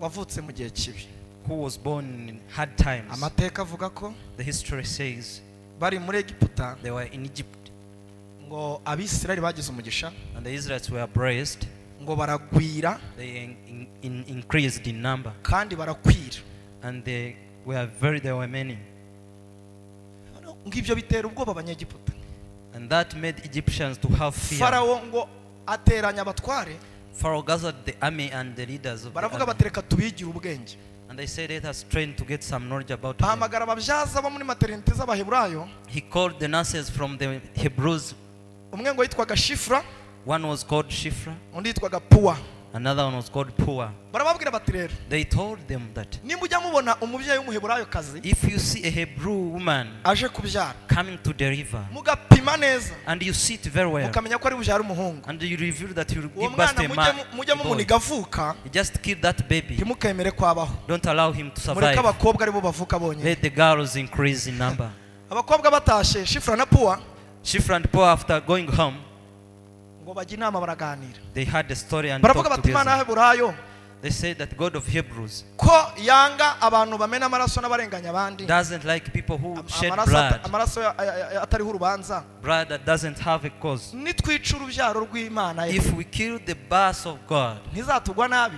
Wavutse mu gihe kibi. Who was born in hard times. Amateka avuga ko The history says bari muri Egiputa. They were in Egypt. Ngo Abisirayeli bagize umugisha. And the Israelites were blessed. Ngo baragwira. They increased in number. Kandi barakwira. And they were very, there were many. Ngo ibyo bitera ubwoba abanyegiputa. And that made Egyptians to have fear. Farao ngo ateranya abatware. Pharaoh gathered the army and the leaders of the Baravuga army. bati reka tubigire ubwenge. And they said, let us train to get some knowledge about them. Ahamagara ababyaza bo muri maternité z'Abaheburayo. He called the nurses from the Hebrews. Umwe ngo yitwaga Shifra. One was called Shifra. Undi yitwaga Puwa. Another one was called Pua. Barababwira bati rero. They told them that nimba ujya mubona umubyeyi w'umuheburayo kazi, if you see a Hebrew woman aje kubyara, coming to deliver, mugapima neza, and you see it very well, mukamenya ko ari bubyare umuhungu, and you reveal that you uwo give birth to mwana a man, mujye mumuniga avuka, you just kill that baby. ntimukemere kwabaho. Don't allow him to Mureke survive. abakobwa aribo bavuka bonyine. Let the girls increase in number. Abakobwa batashye, Shifra na Puwa, Shifra and Pua, after going home, ngo bajye inama baraganira. they had the story and Baravuga talked bati Imana together. y'Abaheburayo They said that God of Hebrews ko yanga abantu bamena amaraso n'abarenganya abandi, doesn't like people who shed blood, amaraso atariho urubanza, blood that doesn't have a cause. nitwica urubyaro rw'Imana ye, If we kill the birth of God, ntizatugwa nabi.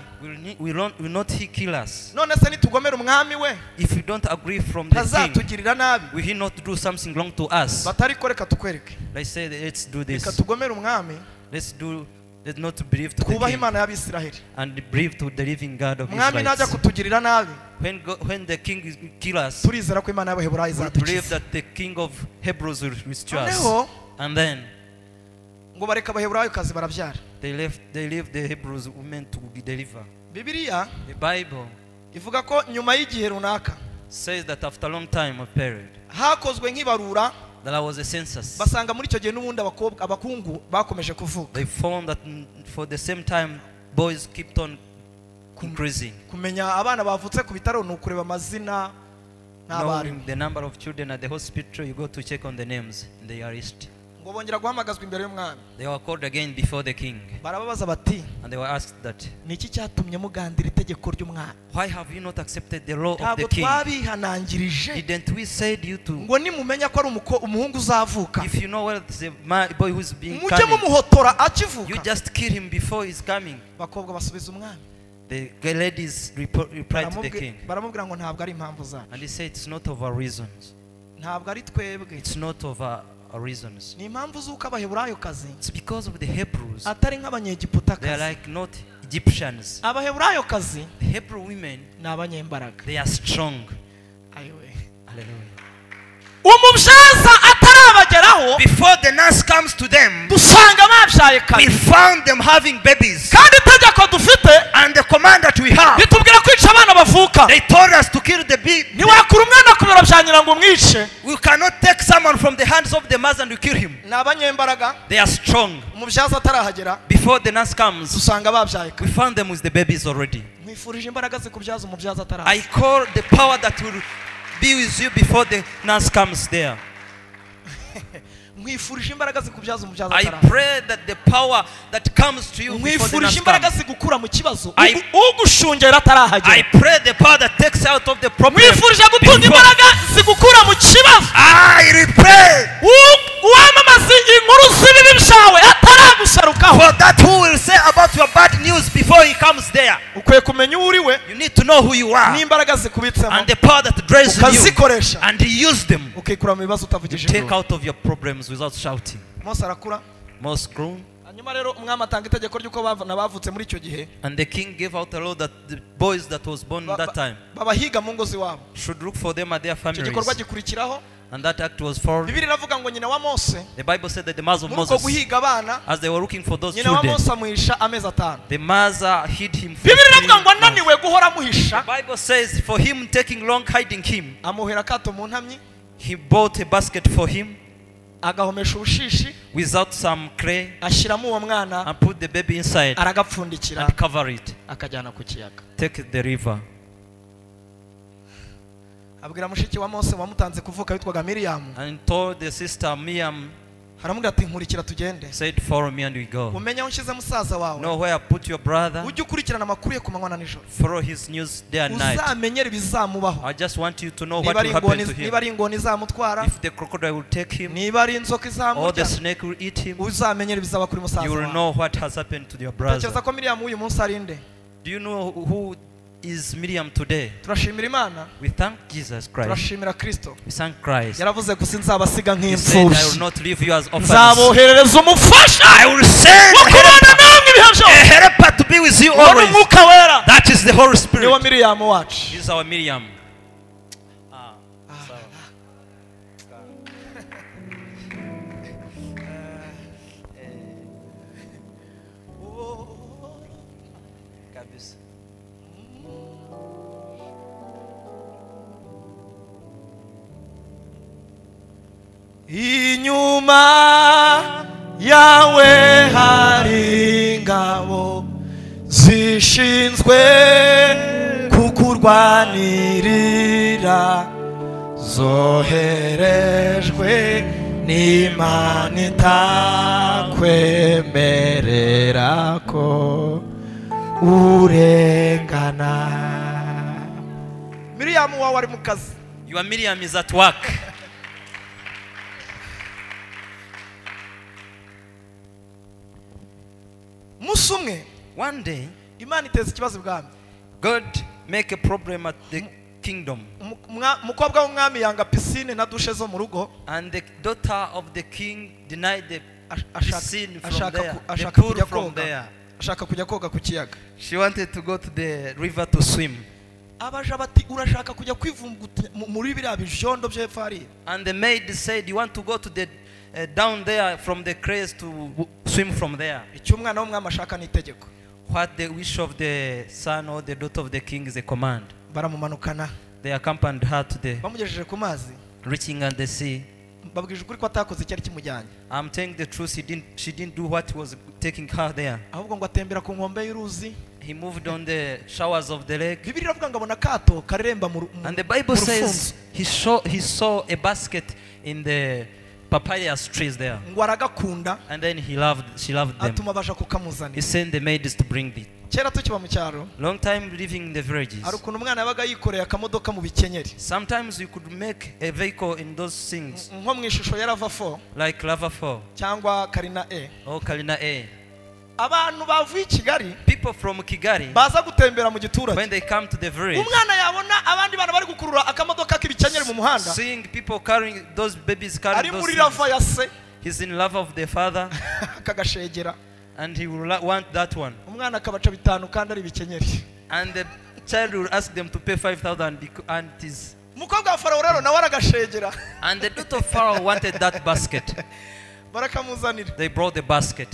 will not he kill us? None se nitugomera umwami we, If we don't agree from the king, ntazatugirira nabi. will he not do something wrong to us? Batariko reka tukwereke. They said, let's do Reka this. tugomere umwami, Let's not believe to the twubahe king Imana y'Abisiraheli. and believe to the living God of Umwami najya Israel. kutugirira nabi, When the king is kill us, turizera ko Imana y'Abaheburayo we believe izadukiza. that the king of Hebrews will restore us. Noneho And then ngo bareka Abaheburayo kazi barabyara. they left the Hebrews women to be delivered. Bibiliya The Bible ivuga ko nyuma y'igihe runaka says that after a long time of period, hakozwe nk'ibarura, there was a census. basanga muri icyo gihe n'ubundi abakobwa abakungu bakomeje kuvuka. They found that for the same time boys kept on increasing. Kumenya abana bavutse ku bitaro ni ukureba amazina n'abarimu. Knowing the number of children at the hospital, you go to check on the names. They are list. Ngo bongera guhamagazwa imbere y'umwami. They were called again before the king, Barababaza bati, and they were asked that, ni iki cyatumye mugandira itegeko ry'umwami? why have you not accepted the law of Ntabwo the king? twabihanangirije Didn't we say you to, ngo nimumenya ko ari umuhungu uzavuka, if you know well the boy who's being mujye coming, mumuhotora you akivuka. just kill him before he's coming. Abakobwa basubiza umwami. The ladies replied to the king, Baramubwira ngo ntabwo ari impamvu zacu, and he said it's not of our reasons. ntabwo ari twebwe, It's not of our reasons. ni impamvu z'uko Abaheburayo kazi It's because of the Hebrews. atari nk'abanyegiputa They are kazi. like not Egyptians. Abaheburayo kazi The Hebrew women, ni abanyembaraga. they are strong. Ayiwe. Hallelujah. Umubyaza atarabageraho, Before the nurse comes to them, dusanga babyaye we kare. found them having babies. Kandi itegeko dufite And the command that we have, ritubwira kwica abana bavuka. they told us to kill the baby. Ntiwakura umwana ku bibero bya nyina ngo umwice. We cannot take someone from the hands of the mother and we kill him. Ni abanyembaraga. They are strong. Umubyaza atarahagera, Before the nurse comes, dusanga babyaye kare. we found them with the babies already. Nkwifurije imbaraga zikubyaza umubyaza ataraza. I call the power that will be with you before the nurse comes there. Nkwifurije imbaraga zikubyaza umubyaza I ataraza. pray that the power that comes to you before the Nkwifurije nurse imbaraga comes. zigukura mu kibazo ugushungera atarahagera. I pray the power that takes out of the problem. Nkwifurije gutunga imbaraga zigukura mu kibazo. I pray Uwamamaza inkuru z'ibibi byawe ataragusharukaho. for that who will say about your bad news before he comes there. Ukwiye kumenya uwo uri we You need to know who you are n'imbaraga zikubitsemo, and the power that dwells in you, ukazikoresha, and use them. ukikura mu bibazo utavugije Take induru. out of your problems without shouting. Mose arakura. Mose grew. Hanyuma rero umwami atanga itegeko ry'uko abana bavutse muri icyo gihe And the king gave out a law that the boys that was born that time babahiga mu ngo z'iwabo. should look for them at their Icyo families. gikorwa gikurikiraho. And that act was followed. Bibiliya iravuga ngo nyina wa Mose, The Bible said that the mother of muri uko Moses, guhiga abana, as they were looking for those nyina wa children, Mose amuhisha amezi 5. the mother hid him for Bibiliya 3 iravuga ngo months. ananiwe guhora amuhisha, The Bible says for him taking long hiding him, amuhera akato mu ntamyi, he bought a basket for him agahomesha ubushishi, without some clay, ashyiramo uwo mwana, and put the baby inside aragapfundikira, and cover it. akajyana ku kiyaga. Take the river. Abwira mushiki wa Mose wamutanze kuvuka witwaga Miriam, And told the sister Miriam, aramubwira ati nkurikira tugende, said follow me and we go. umenye aho nshyize musaza wawe, Know where I put your brother, ujye ukurikirana amakuru ye ku manywa na nijoro, follow his news day and night. uzamenyere ibizamubaho. I just want you to know Niba what ari will happen ingoni, to him. niba ari ingoni izamutwara, If the crocodile will take him, niba ari inzoka or the izamurya, snake will eat him, uzamenyere ibizaba kuri musaza you will wawe. know what has happened to your brother. Tekereza ko Miriam w'uyu munsi ari nde? Do you know who is Miriam today? Turashimira Imana, We thank Jesus Christ. turashimira Kristo. We thank Christ. Yaravuze gusa nzabasiga He said, I will nk'imfubyi, not leave you as orphans. nzaboherereza umufasha I will send wo kubana namwe ibihe a byose. helper to be with you Uwo ni always. Umwuka Wera. That is the Holy Niwo Spirit. Miriam wacu. This is our Miriam. Inyuma yawe hari ingabo zishinzwe kukurwanirira, zoherejwe n'Imana itakwemerera ko urengana. Miriam wawe ari mu kazi. Your Miriam is at work. Umunsi umwe, One day, Imana iteza ikibazo ibwami. God make a problem at the kingdom. Umukobwa w'umwami yanga piscine na dushe zo mu rugo. And the daughter of the king denied the piscine from there, the Ashaka pool kujya from koga, there. ashaka kujya koga ku kiyaga. She wanted to go to the river to swim. Abaja bati urashaka kujya kwivumbuta muri biriya bijondo byo hepfo hariya. And the maid said, you want to go to the down there from the craze to swim from there. Icyo umwana w'umwami ashaka ni itegeko. What the wish of the son or the daughter of the king is a command. Baramumanukana. They accompanied her to the Bamugejeje ku mazi, reaching at the sea. Babwije ukuri ko atakoze icyari kimujyanye. I'm telling the truth, she didn't do what was taking her there. Ahubwo ngo atembera ku nkombe y'uruzi. He moved on the showers of the lake. Bibiliya iravuga ngo abona akato kareremba mu And the Bible says he saw a basket in the papyrus trees there. Ngo aragakunda. And then she loved them. Atuma baja kukamuzanira. He sent the maids to bring it. Kera tukiba mu cyaro, Long time living in the villages. hari ukuntu umwana yabaga yikoreye akamodoka mu bikenyeri. Sometimes you could make a vehicle in those things. Nko mu ishusho ya Rava 4 Like Rava 4 cyangwa Karina A. Or Karina A. Abantu bavuye i Kigali, People from Kigali, baza gutembera mu giturage, when they come to the village, umwana yabona abandi bana bari gukurura akamodoka k'ibikenyeri mu muhanda, seeing people carrying those babies carrying ari those muri things, Rava ya se, he's in love of the father, akagashegera. and he will want that one. Umwana akabaca 5 kandi ari ibikenyeri. And the child will ask them to pay 5,000 and it is. Umukobwa wa Farawo rero nawe aragashegera. And the daughter of Pharaoh wanted that basket. Barakamuzanira. They brought the basket.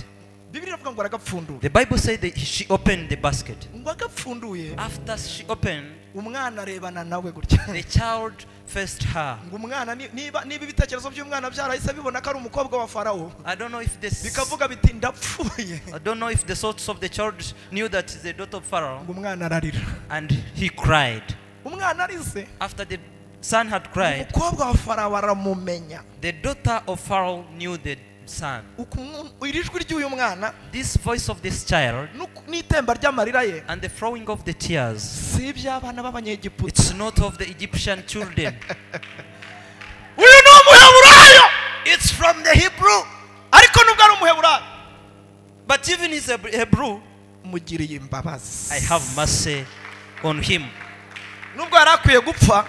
Bibiliya iravuga ngo aragapfundura. The Bible said that she opened the basket. Ngo agapfunduye, After she opened, umwana arebana nawe gutya. the child faced her. Ngo umwana niba ibitekerezo by'umwana byarahise bibona ko ari umukobwa wa Farawo, I don't know if the bikavuga biti ndapfuye. I don't know if the thoughts of the child knew that he's the daughter of Pharaoh, Ngo umwana ararira. and he cried. Umwana arize. After the son had cried, Umukobwa wa Farawo aramumenya. the daughter of Pharaoh knew the son. Iri jwi ry'uyu mwana, This voice of this child n'itemba ry'amarira ye, and the flowing of the tears, si iby'abana b'Abanyegiputa. it's not of the Egyptian children. Uyu ni umuheburayo. It's from the Hebrew. Ariko nubwo ari umuheburayo, But even he's a Hebrew, mugiriye imbabazi. I have mercy on him. Nubwo yari akwiye gupfa,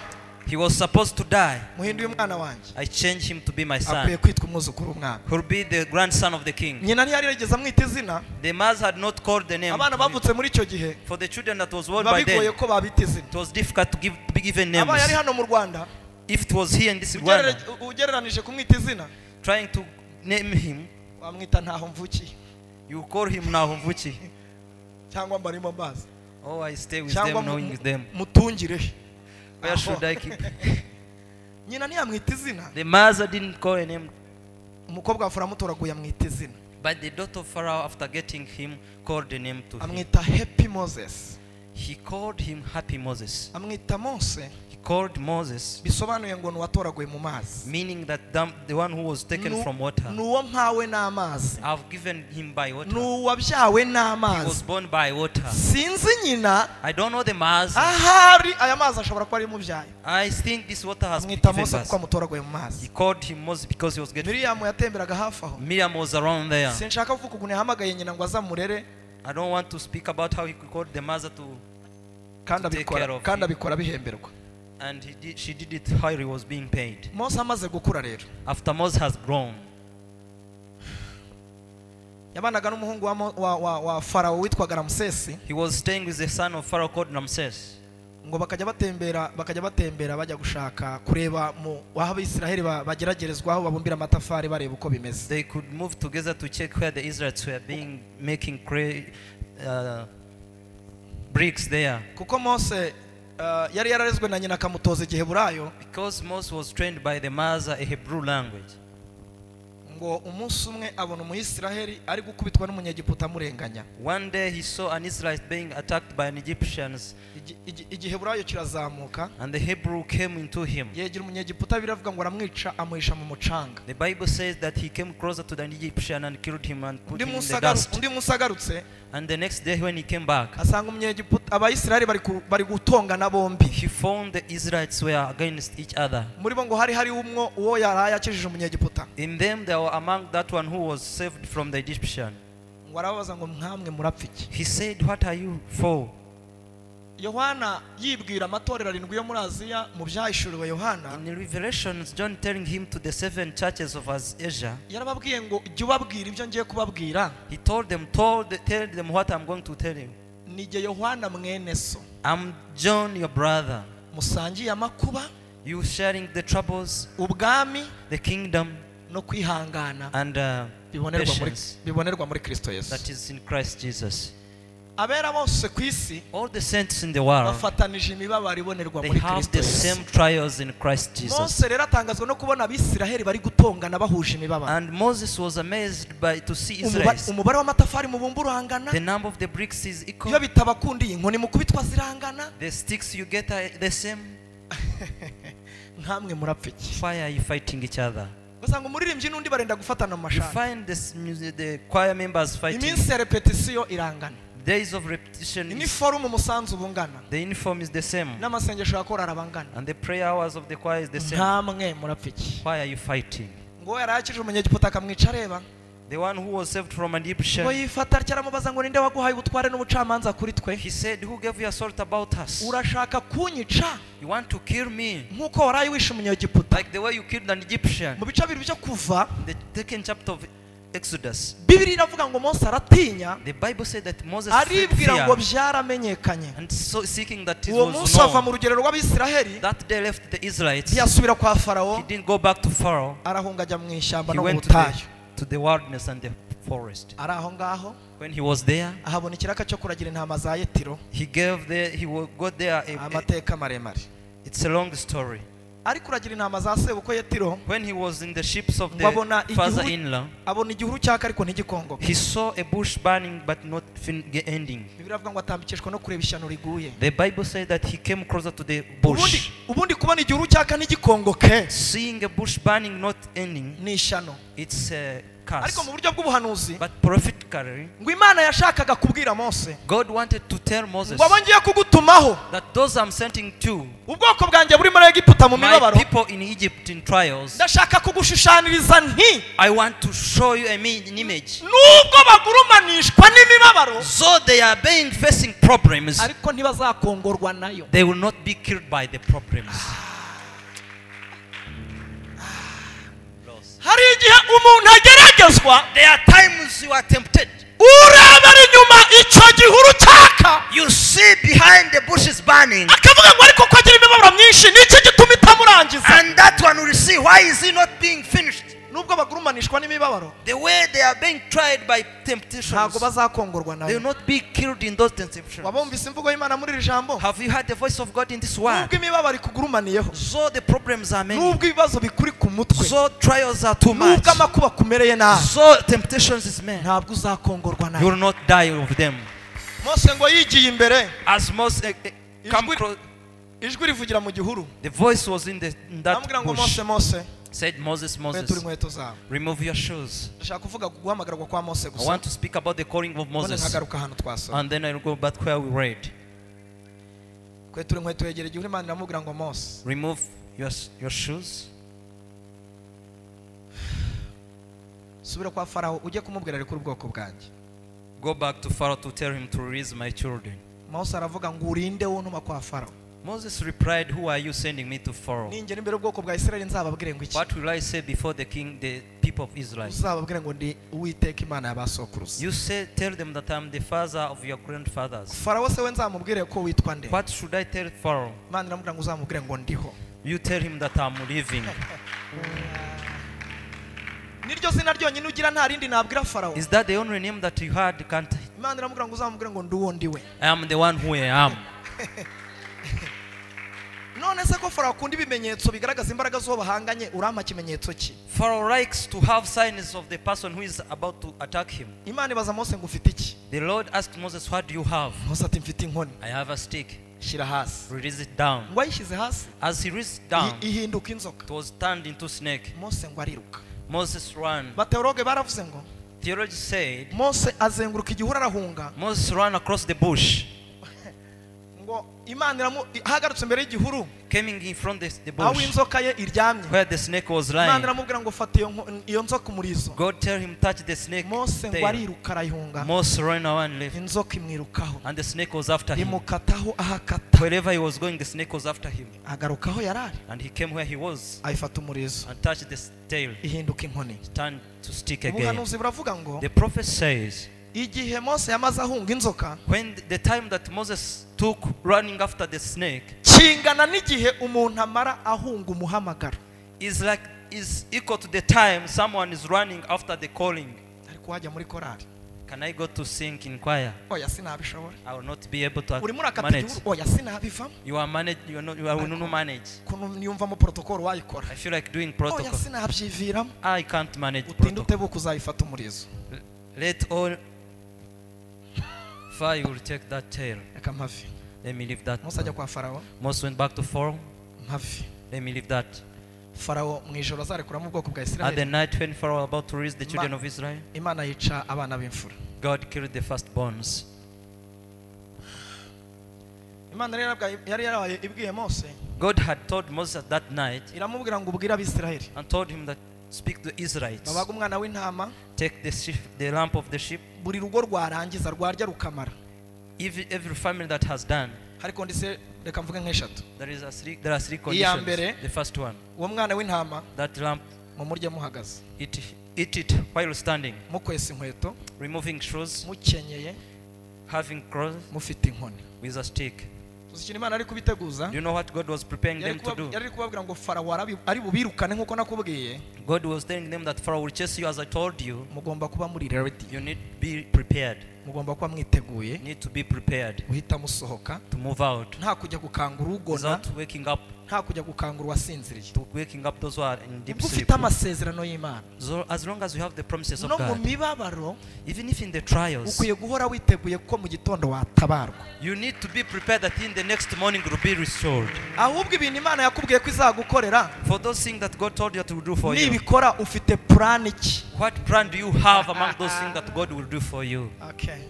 He was supposed to die. Muhinduye umwana wanjye. I changed him to be my son. Akwiye kwitwa umwuzukuru w'umwami. He will be the grandson of the king. Nyina ntiyari yarigeze amwita izina. The mothers had not called the name. Abana bavutse muri icyo gihe. For the children that was born by bigoye then, ko babita izina. it was difficult to be given names. Abaye ari hano mu Rwanda. If it was here in this Rwanda, ugereranije kumwita izina, trying to name him, wamwita ntaho mvukiye. You call him Nahomvuki. Cyangwa mbarimo mbazi. Oh, I stay with them, knowing them. Mutungire. Where should I keep? Nyina ntiyamwita izina. The mother didn't call a name. Umukobwa wa Farawo amutoraguye amwita izina. But the daughter of Pharaoh, after getting him, called the name to him. Amwita Happy Moses. He called him Happy Moses. Amwita Mose. He called Moses. Bisobanuye ngo nuwatoraguye mu mazi. Meaning that the one who was taken from water. Nuwo mpawe n'amazi. I've given him by water. Nuwabyawe n'amazi. He was born by water. Sinzi nyina. I don't know the mazi. Ahari aya mazi ashobora kuba ari mubyaye. I think this water has been Amwita given Mose birth. kuko amutoraguye mu mazi. He called him Moses because he was getting. Miriam yatemberaga hafi aho. Miriam was around there. Sinshaka kuvuga ukuntu yahamagaye nyina ngo azamurere. I don't want to speak about how he called the mother to take care of kandi him. abikora bihemberwa. And she did it while he was being paid. Mose amaze gukura rero. After Moses has grown, yabanaga n'umuhungu wa Farawo witwaga Ramsesi. He was staying with the son of Pharaoh called Ramses. Ngo bakajya batembera bajya gushaka kureba mu aho Abisiraheli bageragerezwa aho babumbira amatafari bareba uko bimeze. They could move together to check where the Israelites were being making bricks there. Kuko Mose yari yararezwe na nyina akamutoza igiheburayo. Because Moses was trained by the mother a Hebrew language. Ngo umunsi umwe abona umuyisiraheli ari gukubitwa n'umunyegiputa amurenganya. One day he saw an Israelite being attacked by an Egyptians. Igiheburayo kirazamuka. And the Hebrew came into him. Yegera umunyegiputa biravuga ngo aramwica amuhisha mu mucanga. The Bible says that he came closer to the Egyptian and killed him and put him in the dust. Undi munsi agarutse. And the next day when he came back, asanga umunyegiputa abayisiraheli bari gutongana bombi. He found the Israelites were against each other. Muri bo ngo hari umwo uwo yaraye akijije umunyegiputa. In them there were among that one who was saved from the Egyptian. Ngo arababaza ngo mwamwe murapfa iki? He said, what are you for? Yohana yibwira amatorero arindwi yo muri Aziya mu byahishuriwe Yohana. In Revelations, John telling him to the 7 churches of Asia. Yarababwiye ngo jya ubabwira ibyo ngiye kubabwira. He told them, tell them what I'm going to tell you. Nijye Yohana mwene so. I'm John, your brother. Musangiye amakuba. You sharing the troubles. Ubwami. The kingdom. No kwihangana. And patience. Bibonerwa muri Kristo Yesu. That is in Christ Jesus. Abera bose ku isi, all the saints in the world, bafatanije imibabaro ibonerwa they muri have Kristo the Yesu. same trials in Christ Jesus. Mose rero atangazwa no kubona abisiraheli bari gutongana bahuje imibabaro. And Moses was amazed by to see Israel. Umubare w'amatafari mubumba urangana. The number of the bricks is equal. Iyo bitabakundiye inkoni mukubitwa zirangana. The sticks you get are the same. Nkamwe murapfa iki? Why are you fighting each other? Usanga umuririmbyi n'undi barenda gufatana mu mashati. You find the choir members fighting. Iminsi ya repetition irangana. Days of repetition. Uniform umusanzu bungana. The uniform is the same. N'amasengesho ya korali abangana. And the prayer hours of the choir is the same. Nkamwe murapfa iki? Why are you fighting? Ngo yarakije umunyegiputa akamwica areba. The one who was saved from an Egyptian. Ngo yifata aramubaza ngo ninde waguhaye ubutware n'ubucamanza kuri twe? He said, who gave you authority about us? Urashaka kunyica? You want to kill me? Nkuko waraye wishe umunyegiputa. Like the way you killed an Egyptian. Mu bice bibiri byo kuva, the second chapter of Exodus. Bibiliya iravuga ngo Mose aratinya. The Bible said that Moses aribwira ngo byaramenyekanye. And so seeking that it uwo was munsi ava mu known. rugerero rw'Abisiraheli. That day left the Israelites. Ntiyasubira kwa Farawo. He didn't go back to Pharaoh. Arahunga ajya mu ishyamba He no mu went butayu. to the wilderness and the forest. Ari aho ngaho. When he was there, ahabona ikiraka cyo kuragira intama za Yetiro. He gave there, he got there amateka maremare. It's a long story. Ari kuragira intama za sebukwe Yetiro. When he was in the ships of the father-in-law, abona igihuru cyaka ariko ntigikongoke. He saw a bush burning but not ending. Bibiliya iravuga ngo atambikishwa no kureba ishyano riguye. The Bible said that he came closer to the bush. Ubundi kubona igihuru cyaka ntigikongoke. Seeing a bush burning not ending. Ni ishyano. It's a curse. Ariko mu buryo bw'ubuhanuzi, but prophetically, ngo Imana yashakaga kubwira Mose, God wanted to tell Moses ngo abo ngiye kugutumaho, that those I'm sending to, ubwoko bwanjye buri muri Egiputa mu my mibabaro, people in Egypt in trials, ndashaka kugushushaniriza nti, I want to show you an image. Nubwo bagurumanishwa n'imibabaro, so they are being facing problems, ariko ntibazakongorwa nayo. They will not be killed by the problems. umuntu ageragezwa. There are times you are tempted. Ureba inyuma icyo gihuru cyaka. You see behind the bushes burning. Akavuga ngo ariko ko agira imibabaro myinshi ni iki gituma itamurangiza? And that one will see why is he not being finished? Nubwo bagurumanishwa n'imibabaro. The way they are being tried by temptations. Ntabwo bazakongorwa nayo. They will not be killed in those temptations. Wabumvise imvugo y'Imana muri iri jambo? Have you heard the voice of God in this word? Nubwo imibabaro ikugurumaniyeho. So the problems are many. Nubwo ibibazo bikuri ku mutwe. So trials are too much. Nubwo amakuba akumereye nabi. So temptations is many. Ntabwo uzakongorwa nayo. You will not die of them. Mose ngo yigiye imbere. As Mose come close, ijwi rivugira mu gihuru. The voice was in that bush. Mose, Mose. Said Moses, Moses, remove your shoes. I want to speak about the calling of Moses. And then I'll go back where we read. Remove your shoes. Go back to Pharaoh to tell him to release my children. Moses replied, who are you sending me to Pharaoh? What will I say before the king, the people of Israel? You say, tell them that I am the father of your grandfathers. What should I tell Pharaoh? You tell him that I am living. Is that the only name that you had? Can't I am the one who I am. Pharaoh likes to have signs of the person who is about to attack him. The Lord asked Moses, what do you have? I have a stick. Release it down. As he released it down, it was turned into snake. Moses ran. Theology said, Moses ran across the bush. Coming in front of the bush where the snake was lying. God tell him touch the snake tail. Moses ran away and left. And the snake was after him. Wherever he was going, the snake was after him. And he came where he was and touched the tail. Turned to stick again. The prophet says, when the time that Moses took running after the snake is equal to the time someone is running after the calling. Can I go to sing in choir? I will not be able to manage. You are manage. You are not. You will not manage. I feel like doing protocol. I can't manage protocol. Let all fire will take that tail. Let me leave that. Moses went back to Pharaoh. Let me leave that. At the night when Pharaoh was about to release the children of Israel, God killed the firstborns. God had told Moses that night and told him that speak to the Israelites. Take the sheep, the lamp of the sheep. Every family that has done. There are three conditions. The first one, that lamp, eat it while standing, removing shoes, having clothes, with a stick. Do you know what God was preparing them to do? God was telling them that Pharaoh will chase you as I told you. You need to be prepared. You need to be prepared to move out. Without waking up. To waking up those who are in deep sleep. So as long as you have the promises of God, even if in the trials, you need to be prepared that in the next morning will be restored. For those things that God told you to do for you, what plan do you have among those things that God will do for you? Okay.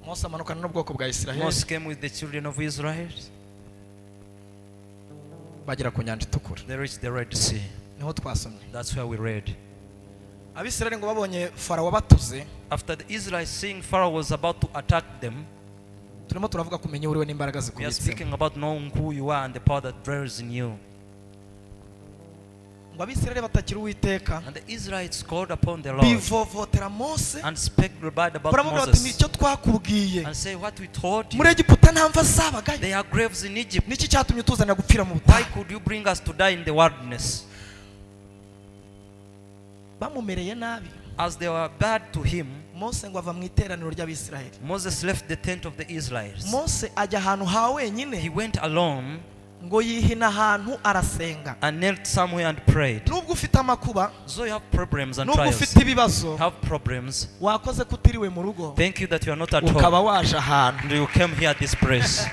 Moses came with the children of Israel. They reached the Red Sea. That's where we read. After the Israelites seeing Pharaoh was about to attack them, we are speaking about knowing who you are and the power that dwells in you. Ngo Abisirayeli batakira Uwiteka. And the Israelites called upon the Lord. Bivovotera Mose. And spake bad about Baramubwira bati Moses. nicyo twakubwiye. And say what we told you. Muri Egiputa nta mva zabagayo. There are graves in Egypt. Niki cyatumye utuzanira gupfira mu Why butayu? could you bring us to die in the wilderness? Bamumereye nabi. As they were bad to him, Mose ngo ava mu iteraniro ry'Abisirayeli. Moses left the tent of the Israelites. Mose ajya ahantu ha wenyine. He went alone. Ngo yihina ahantu arasenga. And knelt somewhere and prayed. Nubwo ufite amakuba, so you have problems and nubwo trials. ufite ibibazo, Have problems. wakoze kutiriwe mu rugo. Thank you that you are not at home. Ukaba waje ahantu. And you came here at this place.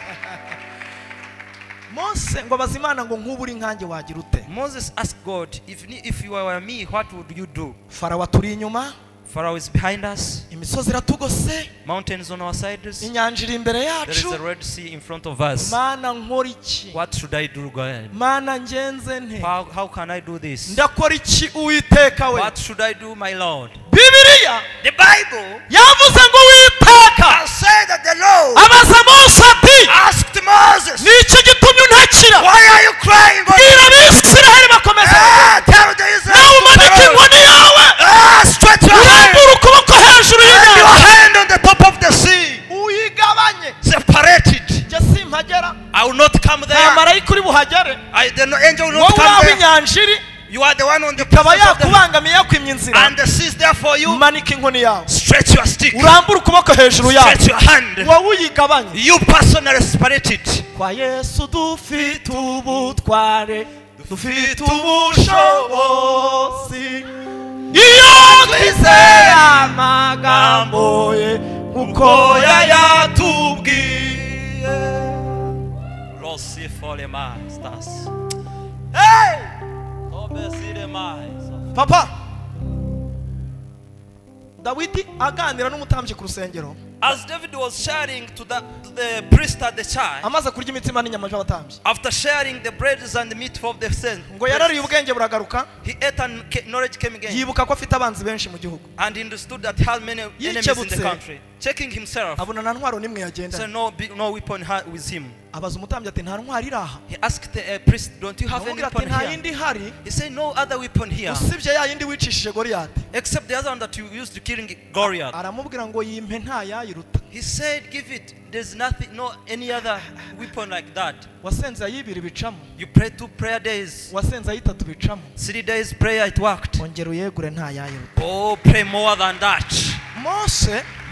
Mose ngo abaza Imana ngo nk'ubu uri nkanjye wagira ute? Moses asked God, if you were me, what would you do? Farawo aturi inyuma. Pharaoh is behind us. Imisozi iratugose. Mountains on our sides. Inyanja iri imbere yacu. There is a Red Sea in front of us. Mana nkora iki? What should I do, God? Mana ngenze nte? How can I do this? Ndakora iki Uwiteka we? What should I do, my Lord? Bibiliya, the Bible, yavuze ngo Uwiteka said that the Lord abaza Mose ati, asked Moses, niki gitumye untakira? Why are you crying? Bwira Abisirayeli bakomeze. Tell the Israelites Nawe umanike inkoni yawe. Stretch your hand. Urambure ukuboko hejuru And your y'inyanja. hand on the top of the sea. Uyigabanye. Separate it. Njye simpagera. I will not come there. Nta marayika uri buhagere. The angel will not Wowe come uri aho there. inyanja iri. You are the one on the Ikaba presence of the yakubangamiye yakwimye inzira. And the sea is there for you. Manika inkoni yawe. Stretch your stick. Urambure ukuboko hejuru yawe. Stretch your hand. Wowe uyigabanye. You personally separate it. Kwa Yesu dufite ubutware, dufite ubushobozi. Iyo twizeye amagambo ye nkuko yayatubwiye. Rossi folema stars. Hey! Papa, Dawidi aganira n'umutambyi ku rusengero. As David was sharing to the priest at the church, amaze kurya imitsima n'inyama by'abatambyi, after sharing the breads and the meat of the saints, ngo yarariye ubwenge buragaruka, he ate and knowledge came again. Yibuka ko afite abanzi benshi mu gihugu, and he understood that he had many enemies in the country. Checking himself, abona nta ntwaro nimwe yagenda. So no weapon with him. Abaza umutambyi ati nta ntwaro iri aha. He asked the priest, don't you have any weapon nta here? yindi ihari. He said no other weapon here. Usibye ya yindi wicishije Goliath. Except the other one that you used to killing Goliath. Aramubwira ngo yimpe nta yayiruta. He said give it. There's nothing, no any other weapon like that. Wasenze ayibiri bicamo. You pray 2 prayer days. Wasenze ayitatu bicamo. 3 days prayer, it worked. Ongera uyegure nta yayiruta. Oh, pray more than that.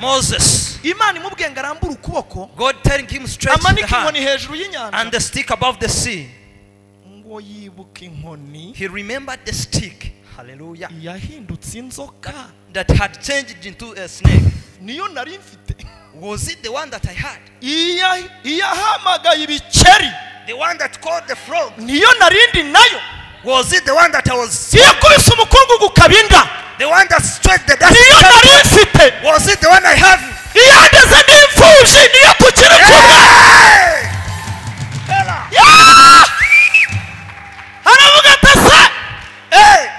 Moses, Imana imubwiye ngo arambure ukuboko. God telling him stretch the Amanike hand inkoni hejuru y'inyanja. and the stick above the sea. Ngo yibuka inkoni. He remembered the stick. Hallelujah. Yahindutse inzoka. That had changed into a snake. Niyo nari mfite. Was it the one that I had? Iyahamagaye ibikeri. The one that called the frog. Niyo narindi nayo. Was it the one that I was? Iyakubise umukungugu ukabinda. The one that stretched the dust. Niyo nari mfite. Was it the one I have? Iyandeze n'imfubyi niyo tukiri kumwe. Aravuga ati se,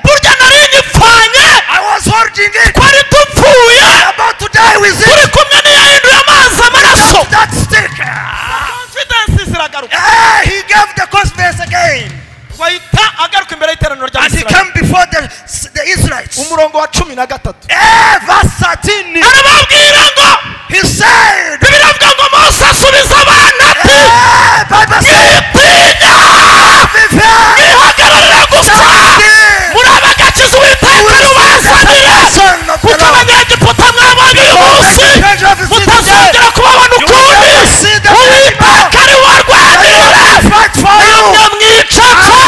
burya nari nyipfanye. I was holding it. Twari dupfuye. About to die with it. Turi kumwe n'iyahinduye amazi amaraso. That stick. Confidence ziragaruka. He gave the confidence again. Wahita agaruka imbere y'iteraniro rya And he Isirayeli. came before the Israelites. Umurongo wa 13. Verse 13. Arababwira ngo, He said, Bibiliya ivuga ngo Mose asubiza abana ati, Bible said, mwitinya, mwihagararire gusa, muri abagakiza Uwiteka rubazanire, kuko Abanyegiputa mwabonye uyu munsi, mutazongera kubabona ukundi. Uwiteka ari we warwanirira, namwe mwicapfa.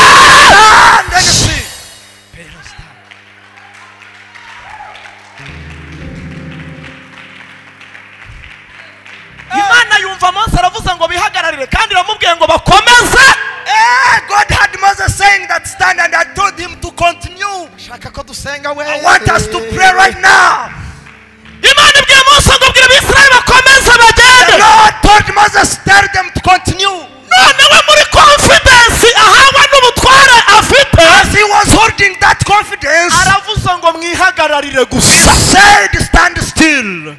Imana yumva Mose aravuze ngo bihagararire, kandi iramubwiye ngo bakomeze. God had Moses saying that stand, and I told him to continue. Shaka ko dusenga we. I want us to pray right now. Imana ibwiye Mose ngo bwira Abisirayeli bakomeze bagende. The Lord told Moses, tell them to continue. None we muri confidence ahawe n'ubutware afite. As he was holding that confidence, aravuze ngo mwihagararire gusa. He said stand still.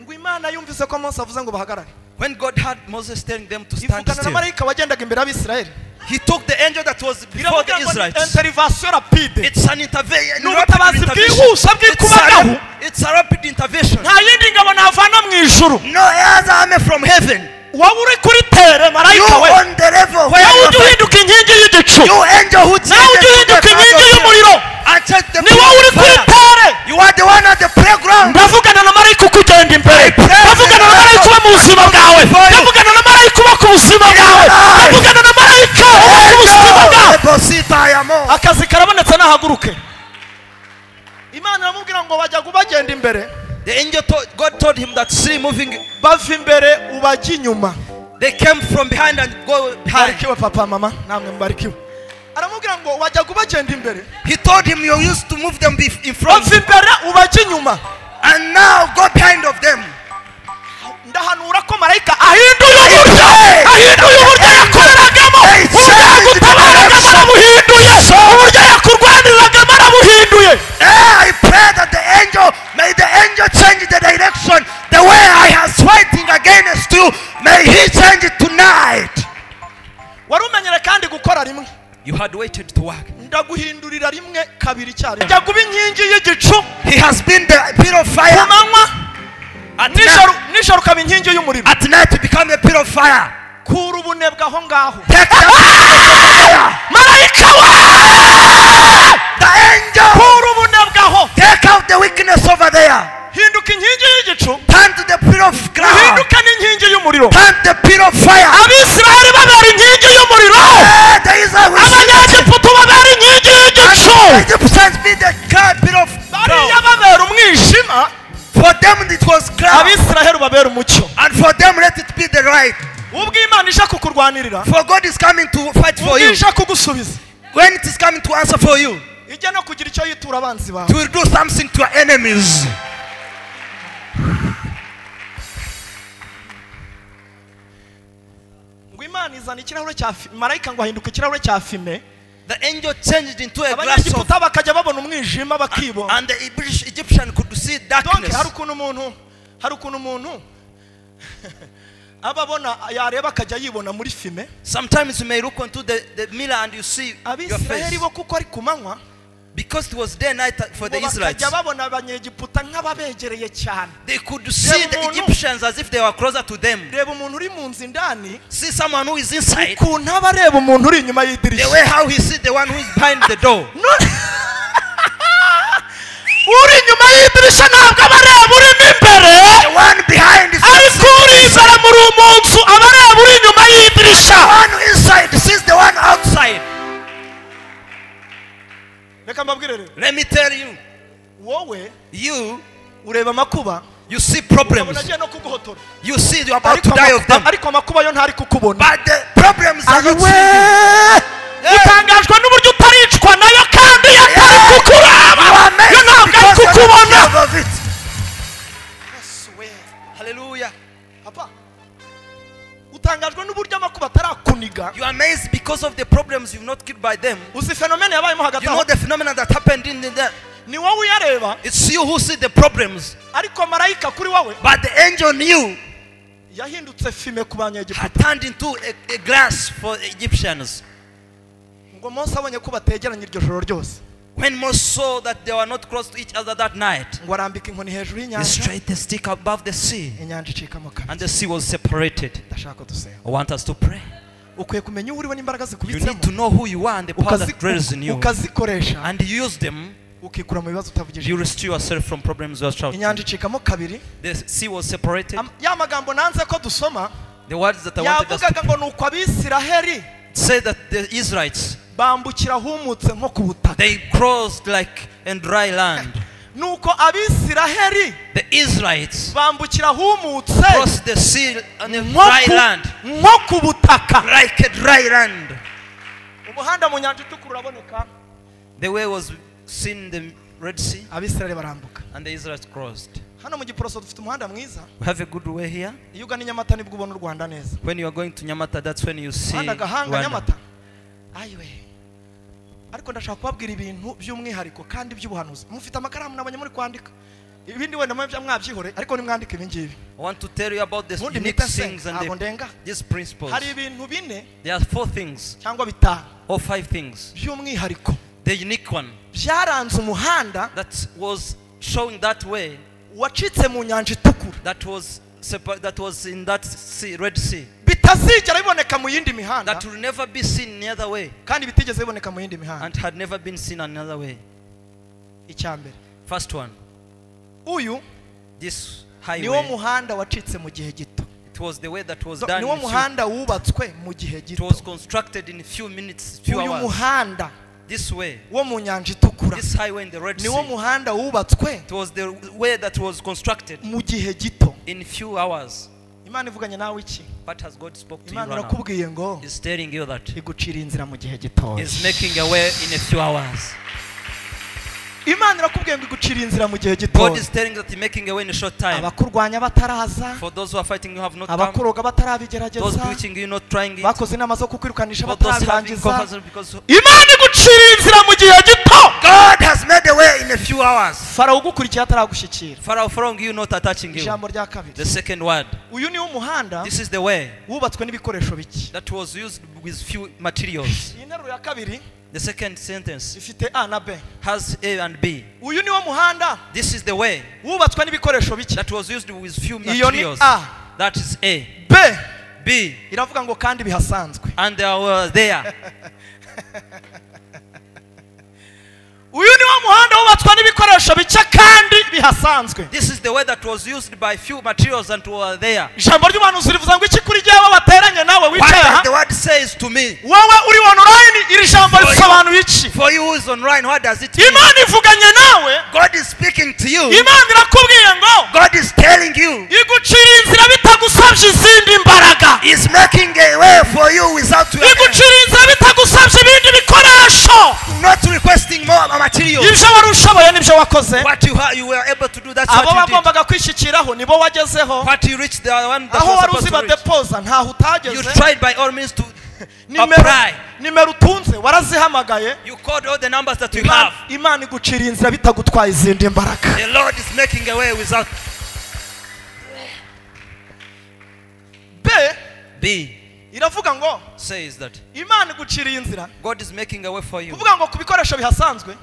Ngo Imana yumvise ko Mose avuze ngo bahagarare. When God had Moses telling them to stand Ivugana na still, marayika wagendaga imbere y'Abisirayeli. He took the angel that was before the Iramubwira ngo ni Israelites. intervention rapide. It's an intervention. Ni ubutabazi bwihuse bw'ikubagahu. It's a rapid intervention. Nta yindi ngabo navana mu ijuru. No other army from heaven. Wowe uri kuri tere You marayika we. on the level where Nawe you ujya are uhinduka inkingi y'igicu. You angel who Nawe ujya uhinduka inkingi y'umuriro. And change the Ni wowe uri kuri tere. You are the one at the playground. Ndavugana na marayika ukugenda imbere. Ndavugana na marayika uba mu buzima bwawe. Ndavugana na marayika uba ku buzima bwawe. Ndavugana na marayika uba ku buzima bwawe. Akazi karabonetse nahaguruke. Imana iramubwira ngo bajya kubagenda imbere. The angel told, God told him that see moving. Bava imbere ubajya inyuma. They came from behind and go behind. Barikiwe papa mama namwe mbarikiwe. Aramubwira ngo wajya kubagenda imbere. He told him you used to move them in front. Bava imbere ubajya inyuma. And now go behind of them. Ndahanura ko marayika ahinduye uburyo. Ahinduye uburyo yakoreragamo. Uburyo yagutabaragamo arabuhinduye. Uburyo yakurwaniragamo arabuhinduye. I pray that the angel, may the angel change the direction. The way I was fighting against you, may he change it tonight. Wari umenyere kandi gukora rimwe. You had waited to work. Ndaguhindurira rimwe kabiri icyarimwe. Njya kuba inkingi y'igicu. He has been the pillar of fire. Ku manywa. Nijoro ukaba inkingi y'umuriro. At night you become a pillar of fire. Kura ubunebwe aho ngaho. Take that fire. Marayika we! The angel. Kura ubunebwe aho. Take out the weakness over there. Hinduka inkingi y'igicu. Turn to the pillar of cloud. Hinduka n'inkingi y'umuriro. Turn the pillar of fire. Abisirayeli babera inkingi y'umuriro. Abanyegiputa babera inkingi y'igicu. Egyptians be the cloud pillar of Bariya babera umwijima. For them it was cloud. Abisirayeli babera umucyo. And for them let it be the right. Ubwo Imana ije kukurwanirira. For God is coming to fight for you. Ubwo ije kugusubiza. When it is coming to answer for you. Ijya no kugira icyo yitura abanzi bawe. To do something to your enemies. Ngo Imana izana ikirahure cya marayika ngo ahinduka ikirahure cya fime. The angel changed into a glass of Abanyegiputa bakajya babona umwijima bakibona. And the Egyptian could see darkness. Donc hari ukuntu umuntu ababona yareba akajya yibona muri fime. Sometimes you may look onto the mirror and you see your face. Abisirayeli bo kuko ari ku manywa. Because it was day and night for the Israelites. Bakajya babona abanyegiputa nk'ababegereye cyane. They could see the Egyptians as if they were closer to them. Reba umuntu uri mu nzu indani. See someone who is inside. Ukuntu aba areba umuntu uri inyuma y'idirishya. The way how he sees the one who is behind the door. Uri inyuma y'idirishya ntabwo aba areba urimo imbere. The one behind is Ariko uri imbere muri umunsi aba areba uri inyuma y'idirishya. The one inside sees the one outside. Reka mbabwire rero. Let me tell you. Wowe, you ureba amakuba. You see problems. You see you are about to die of them. Ariko amakuba yo ntari kukubona. But the problems are not seeing you. Utangajwe n'uburyo utaricwa nayo kandi yatari kukuraba. Yo ntabwo ari kukubona. Hallelujah. Papa. Utangajwe n'uburyo amakuba atarakuniga. You are amazed because of the problems you've not killed by them. Uzi phenomenon yabayemo hagati You aho. know the phenomenon that happened in the Ni wowe uyareba. It's you who see the problems. Ariko marayika kuri wowe. But the angel knew. Yahindutse fime ku banyegiputa. Had turned into a glass for the Egyptians. Ngo Mose abonye ko bategeranye iryo joro ryose. When Moses saw that they were not close to each other that night, Ngo arambika inkoni hejuru he y'inyanja. stretched the stick above the sea, Inyanja icikamo kabiri. and the sea was separated. Ndashaka ko dusenga. I want us to pray. Ukwiye kumenya uwo uriwe n'imbaraga You zikubitsemo. need to know who you are and the power that dwells in you, Ukazikoresha. and you use them. Ukikura mu bibazo utavugije. You restore yourself from problems you are struggling. Inyanja icikamo kabiri. The sea was separated. Ya magambo nanze ko dusoma. The words that I wanted us to Yavugaga ngo nuko Abisiraheli say that the Israelites bambukira humutse nko ku butaka. they crossed like in dry land. Nuko Abisiraheli The Israelites bambukira humutse crossed the sea on a dry land, nko ku butaka. like a dry land. Umuhanda mu nyanja itukura uraboneka. The way was seen in the Red Sea, Abisiraheli barambuka. and the Israelites crossed. Hano mu Giporoso dufite umuhanda mwiza. We have a good way here. Iyo ugana i Nyamata nibwo ubona u Rwanda neza. When you are going to Nyamata, that's when you see Umuhanda Gahanga Rwanda. Nyamata. Ayiwe. Ariko ndashaka kubabwira ibintu by'umwihariko kandi by'ubuhanuzi. Mufite amakaramu nabonye muri kwandika. Ibindi wenda mwabyihore ariko nimwandike ibi ngibi. I want to tell you about these unique things and these principles. Hari ibintu bine. There are 4 things. Cyangwa bitanu. Or 5 things. By'umwihariko. The unique one. Byaranze umuhanda. That was showing that way. Wacitse mu nyanja itukura. That was in that sea, Red Sea. Bitazigera biboneka mu yindi mihanda. That will never be seen any other way. Kandi bitigeze biboneka mu yindi mihanda. And had never been seen another way. Icyambere. First one. Uyu this highway. Niwo muhanda wacitse mu gihe gito. It was the way that was done. Niwo muhanda wubatswe mu gihe gito. It was constructed in few minutes, few hours. Uyu muhanda. This way. Wo mu nyanja itukura. This highway in the Red Sea. Niwo muhanda wubatswe. It was the way that was constructed mu gihe gito. In few hours. Imana ivuganye nawe iki? What has God spoke to you Imana right now? irakubwiye ngo Is telling you that igucira inzira mu gihe gito. Is making a way in a few hours. Imana irakubwiye ngo igucira inzira mu gihe gito. God is telling that he's making a way in a short time. Abakurwanya bataraza. For those who are fighting you have not come. Abakuroga batarabigerageza. Those preaching you not trying it. Bakoze inama zo kukwirukanisha batarabirangiza. Imana igucira inzira mu gihe gito. God has made a way in a few hours. Farao ugukurikiye ataragushyikira. Pharaoh following you not attaching you. Ijambo rya kabiri. The second word. Uyu ni umuhanda. This is the way. Wubatswe n'ibikoresho bike. That was used with few materials. Iyi nteruro ya kabiri. The second sentence ifite A na B. Has A and B. Uyu niwo muhanda. This is the way. Wubatswe n'ibikoresho bike. That was used with few Iyo ni materials. A. That is A. B. B. Iravuga ngo kandi bihasanzwe. And they were there. Uyu niwo muhanda wubatswe n'ibikoresho bike kandi bihasanzwe. This is the way that was used by few materials and were there. Ijambo ry'ubuhanuzi rivuga ngo iki kuri jyewe bateranye nawe wicaye aha. What the word says to me. Wowe uri online iri jambo risobanuye iki? For you who is online, what does it mean? Imana ivuganye nawe. God is speaking to you. Imana irakubwiye ngo God is telling you. Igucira inzira bitagusabye izindi mbaraga. Is making a way for you without your Igucira inzira bitagusabye ibindi bikoresho. Not requesting more materials. Ibyo wari ushoboye nibyo wakoze. What you were able to do, that's what Abo you did. bagombaga kwishyikiraho nibo wagezeho. What you reached, the one that Aho was wari supposed uzi to reach. badepoza ntaho utageze. You tried by all means to apply. Nimero utunze warazihamagaye. You called all the numbers that you have. Imana igucira inzira bitagutwaye izindi mbaraga. The Lord is making a way without. B. Iravuga ngo says that Imana iguciriye inzira. God is making a way for you. Kuvuga ngo ku bikoresho bihasanzwe.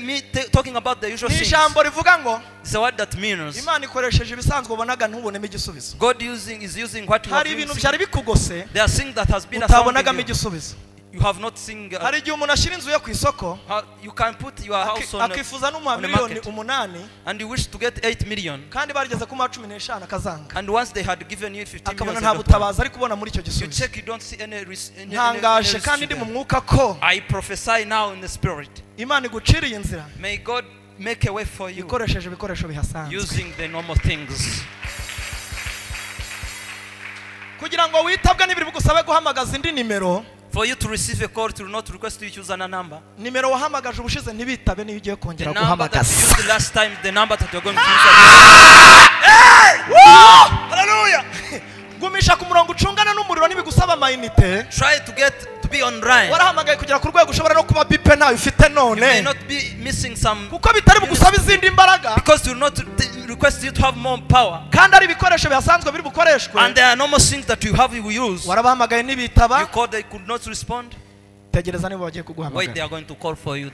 Me talking about the usual Ni things. ijambo rivuga ngo It's a word that means Imana ikoresheje ibisanzwe ubonaga ntubonemo igisubizo. God is using what you have. Hari ibintu byari bikugose. There are things that has been utabonagamo igisubizo. You have not seen. Hari igihe umuntu ashyira inzu ye ku isoko. You can put your house on akifuza n'umuha miliyoni 8 and you wish to get 8 million. Kandi barigeze kumuha 15 akazanga. And once they had given you 15 akabona million, nta butabazi ari kubona muri icyo gisubizo. You check, you don't see any ntangaje kandi ndi mu mwuka ko I prophesy now in the spirit. Imana iguciriye inzira. May God make a way for you. Ikoresheje ibikoresho bihasanzwe. Using the normal things. Kugira ngo witabwe n'ibiri bugusabe guhamagaza indi nimero. For you to receive a call, to not request you choose another number. Nimero wahamagaje ubushize ntibitabe niyo ugiye kongera The number that you guhamagaza. used last time, the number that you're going to use. Hey! Hallelujah! Gumisha ku murongo ucungana n'umuriro ntibigusaba amayinite. Try to get to be online. Warahamagaye kugera ku rwego ushobora no kuba bipe ntayo ufite none. You may not be missing some. Kuko bitari bugusaba izindi mbaraga. Because you not request you to have more power. Kandi ari ibikoresho bihasanzwe biri bukoreshwe. And there are normal things that you have you will use. Warabahamagaye ntibitaba. You called, they could not respond. Tegereza niba bagiye kuguhamagara. Wait, they are going to call for you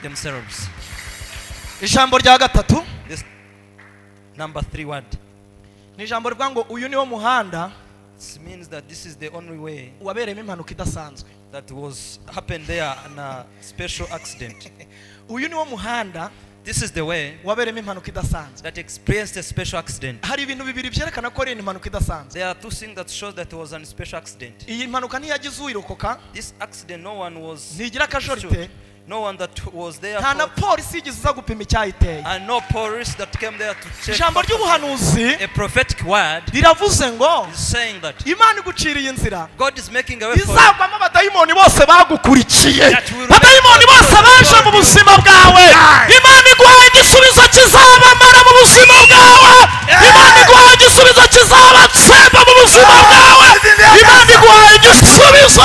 themselves. Ijambo rya gatatu. This number 3 word. Ni ijambo rivuga ngo uyu niwo muhanda. It means that this is the only way wabereyemo impanuka idasanzwe. That was happened there in a special accident. Uyu niwo muhanda. This is the way wabereyemo impanuka idasanzwe. That experienced a special accident. Hari ibintu bibiri byerekana ko ari impanuka idasanzwe. There are two things that show that it was a special accident. Iyi mpanuka ntiyagize uyirokoka. This accident no one was. Ntigira akajorite. No one that was there. Nta na polisi yigeze iza gupima icyayiteye. And no police that came there to check. Ijambo ry'ubuhanuzi A prophetic word riravuze ngo is saying that Imana iguciriye inzira. God is making a way for you. Izagwamo abadayimoni bose bagukurikiye. Abadayimoni bose baje mu buzima bwawe. Imana iguhaye igisubizo kizabamara mu buzima bwawe. Imana iguhaye igisubizo kizabatsemba mu buzima bwawe. Imana iguhaye igisubizo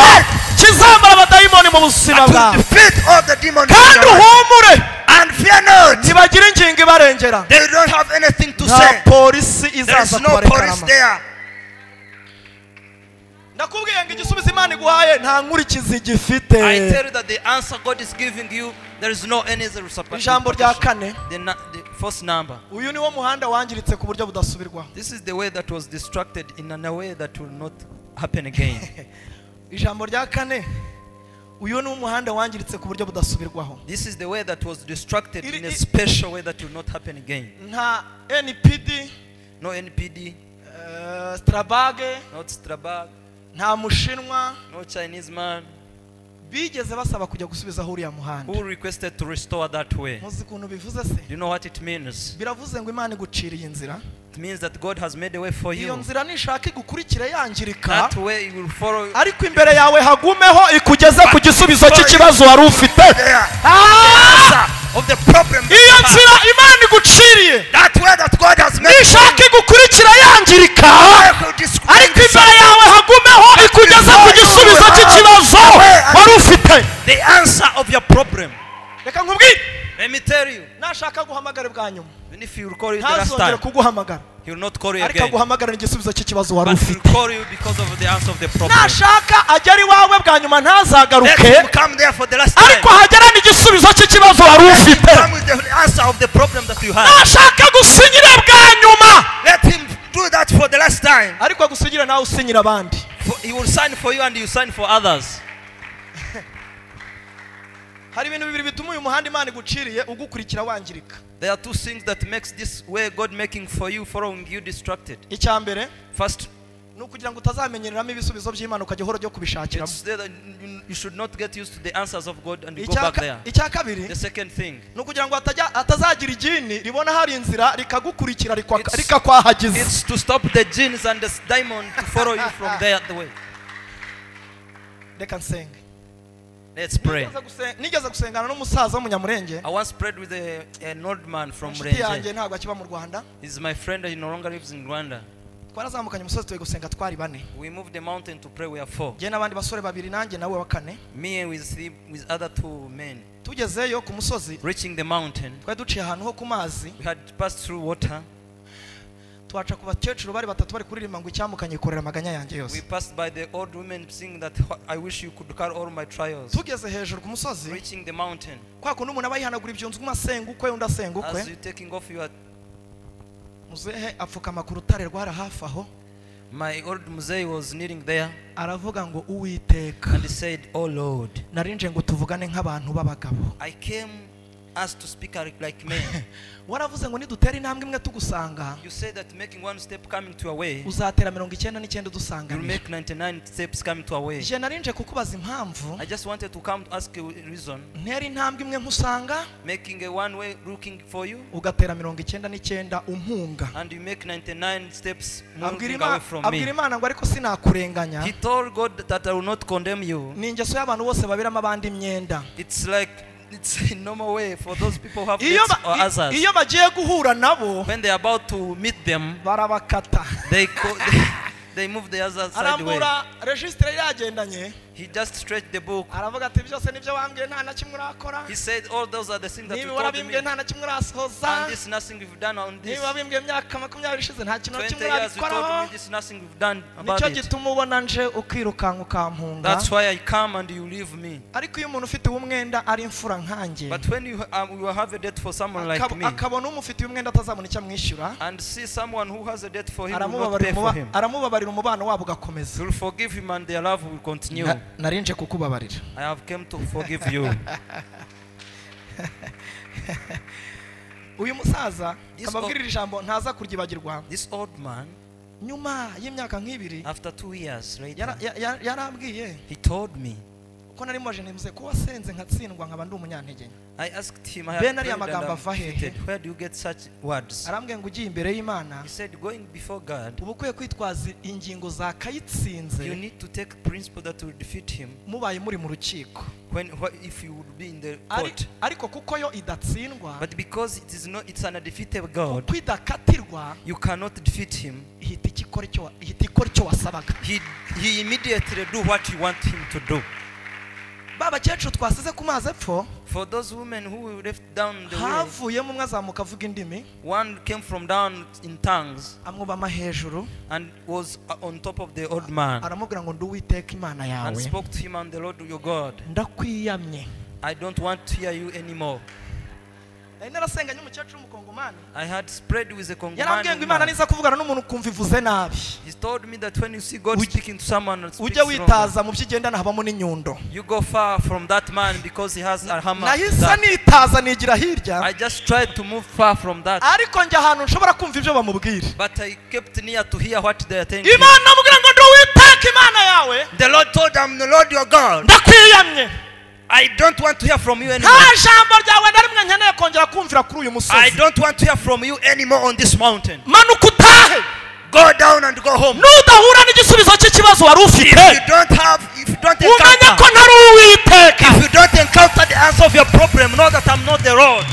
kizamara abadayimoni mu buzima bwawe. Defeat all the demons. Kandi uhumure. And fear not. Ntibagira ingingo ibarengera. They don't Nta polisi There is izaza no police kubarekarama. there. Ndakubwiye ngo igisubizo Imana iguhaye nta nkurikizi gifite. I tell you that the answer God is giving you, there is no any Ijambo rya kane. The first number. Uyu niwo muhanda wangiritse ku buryo budasubirwaho. This is the way that was destructed in a way that will not happen again. Ijambo rya kane. Uyu ni umuhanda wangiritse ku buryo budasubirwaho. This is the way that was destructed in a special way that will not happen again. Nta NPD, No NPD, Strabag, not Strabag, nta Mushinwa, no Chinese man bigeze basaba kujya gusubizaho uriya muhanda. who requested to restore that way. Muzi ukuntu bivuze se? Do you know what it means? Biravuze ngo Imana iguciriye inzira. It means that God has made a way for Iyo you. nzira nishaka igukurikire yangirika, That way you will follow. ariko imbere yawe hagumeho ikugeze ku gisubizo cy'ikibazo wari ufite. Of the problem. Iyo nzira Imana iguciriye, That way that God has made. nishaka igukurikira yangirika, ariko imbere yawe hagumeho ikugeze ku gisubizo cy'ikibazo wari ufite. The answer of your problem. Reka nkubwire. Let me tell you. Nashaka guhamagara bwa nyuma, Even if you call you the last ntazongere time, kuguhamagara, he will not call you ariko again. aguhamagara igisubizo cy'ikibazo wari But he will ufite. call you because of the answer of the problem. Nashaka agera iwawe bwa nyuma ntazagaruke, Let him come there for the last time. ariko hagerane igisubizo cy'ikibazo wari ufite. Come with the answer of the problem that you have. Nashaka gusinyira bwa nyuma, Let him do that for the last time. ariko agusinyira nawe usinyira abandi. He will sign for you and you sign for others. Hari ibintu bibiri bituma uyu muhanda Imana iguciriye ugukurikira wangirika. There are two things that makes this way God making for you, following you, distracted. Icya mbere, First, ni ukugira ngo utazamenyereramo ibisubizo by'Imana ukajya uhora ujya kubishakiramo. it's there that you should not get used to the answers of God and you go back there. Icya kabiri, The second thing, ni ukugira ngo atazagira igini ribona hari inzira rikagukurikira rikakwahagiza. It's to stop the jinns and the demon to follow you from there the way. Reka nsenge. Let's pray. Nigeze gusengana n'umusaza w'umunyamurenge. I once prayed with an old man from Inshuti yanjye Murenge. ntabwo akiba mu Rwanda. He's my friend, he no longer lives in Rwanda. Twarazamukanye umusozi tugiye gusenga twari bane. We moved the mountain to pray, we are four. Jye n'abandi basore babiri nanjye nawe wa kane. Me and with other two men. Tugezeyo ku musozi, Reaching the mountain, twari duciye ahantu ho ku mazi. We had passed through water. Twaca ku bakecuru bari batatu bari kuririmba ngo icyamukanye ikorera amaganya yanjye yose. We passed by the old women singing that I wish you could carry all my trials. Tugeze hejuru ku musozi, Reaching the mountain, kwa kundi umuntu aba yihanagura ibyunzwe umwe asenga ukwe undi asenga ukwe. As you taking off your Muzehe apfukama ku rutare rwari hafi aho. My old muzee was kneeling there. Aravuga ngo Uwiteka. And he said, Oh Lord, narinje ngo tuvugane nk'abantu b'abagabo. I came us to speak like men. Waravuze ngo nidutera intambwe imwe tugusanga, You said that making one step coming to a way, uzatera 99 udusanganira. You make 99 steps coming to a way. Je narinje kukubaza impamvu. I just wanted to come to ask a reason. Ntera intambwe imwe nkusanga, making a one way looking for you, ugatera 99 umpunga. And you make 99 steps moving away from me. Abwira Imana ngo ariko sinakurenganya. He told God that I will not condemn you. Ni ingeso y'abantu bose babiramo abandi imyenda. It's like it's a normal way for those people who have debts or others. Iyo bagiye guhura nabo, when they are about to meet them, barabakata. They move the other side way. Arambura registre yagendanye. He just stretched the book. Aravuga ati byose nibyo wambwiye nta na kimwe urakora. He said all those are the things that you Niba told me. warabimbwiye nta na kimwe urasohoza. And this nothing you've done on this. Niba wabimbwiye imyaka 20 ishize nta kintu na kimwe 20 years you told urabikoraho. me this nothing you've done about Nicyo it. gituma ubona nje ukirukanka ukampunga. That's why I come and you leave me. Ariko iyo umuntu ufite umwenda ari imfura nkanjye. But when you have a debt for someone like me, akabona umufitiye umwenda atazabona icyo amwishyura, and see someone who has a debt for him, will not pay for him. Aramubabarira umubano wabo ugakomeza. He will forgive him and their love will continue. Narinje kukubabarira. I have come to forgive you. Uyu musaza ababwirira ijambo ntaza kuryibagirwa. This old man, nyuma y'imyaka nk'ibiri, after 2 years later, yarambwiye, he told me, ko nari mwaje ntimuze ko wasenze nkatsindwa nkaba ndi umunyantege nke. I asked him, I have Bene ariya prayed and magambo I'm ava hehe? defeated. Where do you get such words? Arambwiye ngo ugiye imbere y'Imana, He said, going before God, uba ukwiye kwitwaza ingingo za kayitsinze. You need to take principle that will defeat him. Mubaye muri mu rukiko. If you would be in the court. Ariko kuko yo idatsindwa, but because it is not, it's an undefeatable God, kuko idakatirwa, you cannot defeat him. Ihita ikora icyo wasabaga. He immediately do what you want him to do. Ba bakecuru twasize ku mazi epfo, For those women who left down the way, havuyemo umwe azamuka avuga indimi, one came from down in tongues amwubama hejuru, and was on top of the old man, aramubwira ngo ndi Uwiteka Imana and yawe, spoke to him, and the Lord your God, ndakwiyamye. I don't want to hear you anymore. Nari narasenganye umukecuru w'umukongomani. I had spread with a Congomani Yarambwiye ngo Imana woman. niza kuvugana n'umuntu ukumva ivuze nabi, He told me that when you see God speaking to someone and speaks ujye wrong, witaza mu byo ugendana habamo n'inyundo. you go far from that man because he has a hammer. Nahise That. nitaza nigira hirya, I just tried to move far from that, ariko njya ahantu nshobora kumva ibyo bamubwira. but I kept near to hear what they are telling him. Imana amubwira ngo ndi Uwiteka Imana yawe, The Lord told them, the Lord your God, ndakwiyamye. I don't want to hear from you anymore. Nta jambo ryawe na rimwe nkeneye kongera kumvira kuri uyu I musozi. don't want to hear from you anymore on this mountain. Manuka utahe. Go down and go home. Nudahura n'igisubizo cy'ikibazo wari If ufite, you don't have, if you don't umenye ko encounter, ntari Uwiteka. if you don't encounter the answer of your problem, know that I'm not the Lord.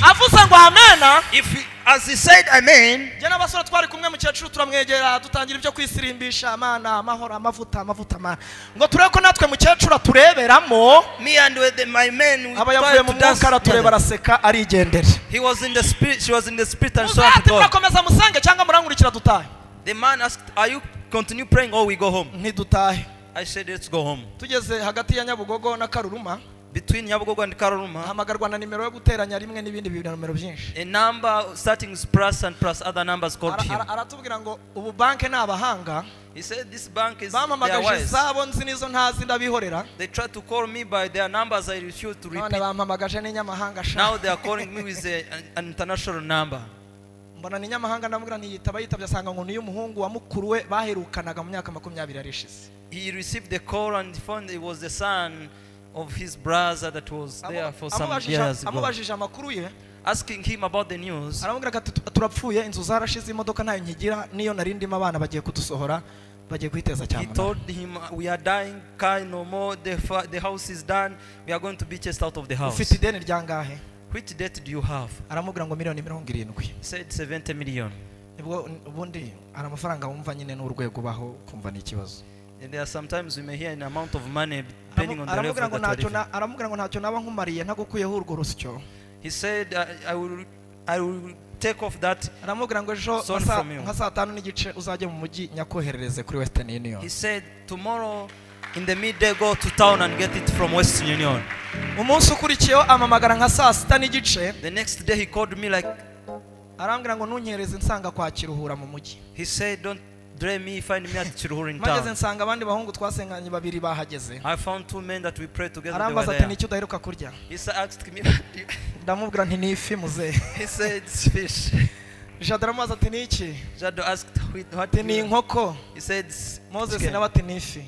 Avuze ngo amena. If you, as he said, amen. Njye n'abasore twari kumwe mukecuru turamwegera dutangira ibyo kwisirimbisha, amana, amahoro, amavuta, amavuta, amana, ngo turebe ko natwe mukecuru atureberamo. Me and with my men, we Aba yavuye tried mu to dance mwuka aratureba together. araseka arigendera. He was in the spirit, she was in the spirit and so on to Muzati God. murakomeza musenge cyangwa murankurikira dutahe? The man asked, are you continue praying or we go home? Ntidutahe. I said, let's go home. Tugeze hagati ya Nyabugogo na Karuruma, Between Nyabugogo and Karuruma, hamagarwa na nimero yo guteranya rimwe n'ibindi nomero byinshi. a number starting with plus and plus other numbers called him. Aratubwira ngo ubu banke ni abahanga. He said this bank is they are Bampamagaje wise. zabo nzi nizo ntazi ndabihorera. They tried to call me by their numbers, I refused to None repeat. bampamagaje n'inyamahanga sha. Now they are calling me with an international number. Mbona ni nyamahanga ndamubwira ntiyitaba, yitabye asanga ngo niyo umuhungu wa mukuru we baherukanaga mu myaka 20 yarishize. He received the call and found it was the son of his brother that was there for some years ago. Amubajije amakuru ye, Asking him about the news, aramubwira ati turapfuye, inzu zarashize, imodoka ntayo nkigira, niyo nari ndimo abana bagiye kudusohora, bagiye kwiteza he cyamunara. told him, we are dying, car no more, the house is done, we are going to be chased out of the house. Ufite ideni ryangahe? Which debt do you have? Aramubwira ngo miliyoni 70. He said 70 million. Nibwo ubundi ari amafaranga wumva nyine n'urwego ubaho kumva ni ikibazo. And there are sometimes we may hear an amount of money depending on the level that you are living. Aramubwira ngo ntacyo naba nkumariye ntagukuyeho urwo rusyo. He said, I will take off that. Aramubwira ngo ejo nka saa 5:15 uzajye mu mujyi nyakoherereze kuri Western Union. He said, tomorrow in the midday go to town and get it from Western Union. Umunsi ukurikiyeho amamagara nka saa 6:15. The next day he called me like, arambwira ngo ntunyereze nsanga kwa Kiruhura mu mujyi. He said, don't dare me, find me at Kiruhura in Mageze town. nsanga abandi bahungu twasenganye babiri bahageze. I found two men that we prayed together. Arambaza ati nicyo udaheruka kurya? He asked me, ndamubwira nti ni ifi muzehe. He said it's fish. Jado aramubaza ati ni iki? Jado asked what Ati ni inkoko. He said Moses nawe ati ni ifi.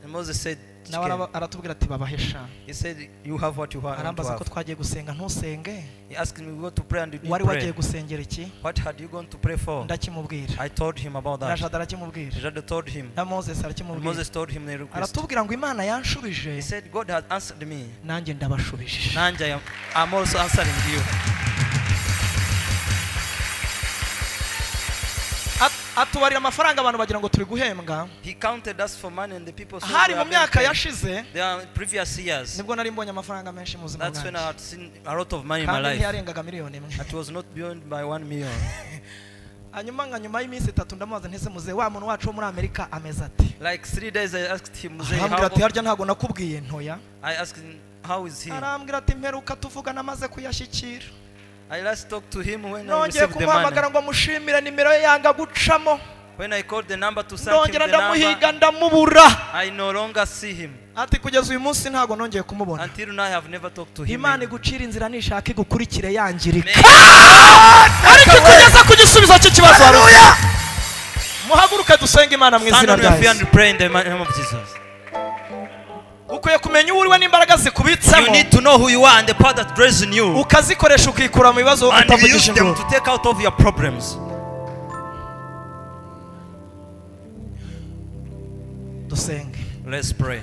And Moses said, nawe aratubwira ati babahesha. He said you have what you want. Arambaza ko twagiye gusenga ntusenge. He asked me we go to pray and you didn't Wari pray. wagiye gusengera iki? What had you gone to pray for? Ndakimubwira. I told him about that. Na Jado arakimubwira. Jado told him. Na Moses arakimubwira. Moses told him the request. Aratubwira ngo Imana yanshubije. He said God has answered me. Nanjye ndabashubije. Nanjye I'm also answering you. Atubarira amafaranga abantu bagira ngo turi guhembwa. He counted us for money and the people said hari mu myaka yashize, there previous years, nibwo nari mbonye amafaranga menshi mu buzima bwanjye. That's when I had seen a lot of money in my life. Kandi ntiyarengaga miliyoni imwe. It was not beyond by 1 million. Hanyuma nka nyuma y'iminsi 3 ndamubaza ntese muze wa muntu wacu wo muri Amerika ameze ati. Like 3 days I asked him, muze, arambwira ati harya ntago nakubwiye ntoya. I asked him how is he? Arambwira ati mperuka tuvugana amaze kuyashyikira. I last talked to him when I received the money. Ngo mushimire nimero ye yanga gucamo. When I called the number to send him the number, ndamubura. I no longer see him. Ati kugeza uyu munsi ntago nongeye kumubona. Until now I have never talked to him. Imana igucira inzira nishaka igukurikire yangirika. Ariko kugeza ku gisubizo cy'ikibazo. Hallelujah. Muhaguruke dusenge Imana mu izina rya Yesu. Stand and pray in the name of Jesus. Ukwiye kumenya uwo uriwe n'imbaraga zikubitsemo. You need to know who you are and the power that dwells in you. Ukazikoresha ukikura mu bibazo utavugije induru. To take out of your problems. Dusenge. Let's pray.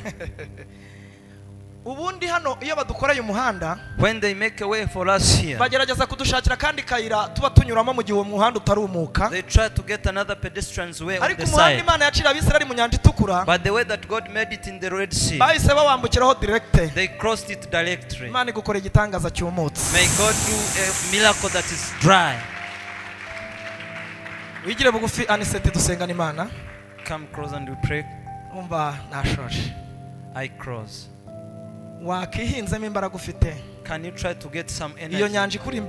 Ubundi hano iyo badukoreye umuhanda, When they make a way for us here, bagerageza kudushakira kandi kayira tuba tunyuramo mu gihe uwo muhanda utarumuka. They try to get another pedestrian's way on Ariko the umuhanda side. Imana yacira Abisirayeli mu nyanja itukura, But the way that God made it in the Red Sea, bahise bawambukiraho direct. They crossed it directly. Imana igukora igitangaza cyumutse. May God do a miracle that is dry. Wigire bugufi Aniseti dusengana Imana. Come close and we pray. Umva nashoje. I cross. Wakihinzemo imbaraga ufite. Can you try to get some Iyo energy? nyanja ikuri imbere.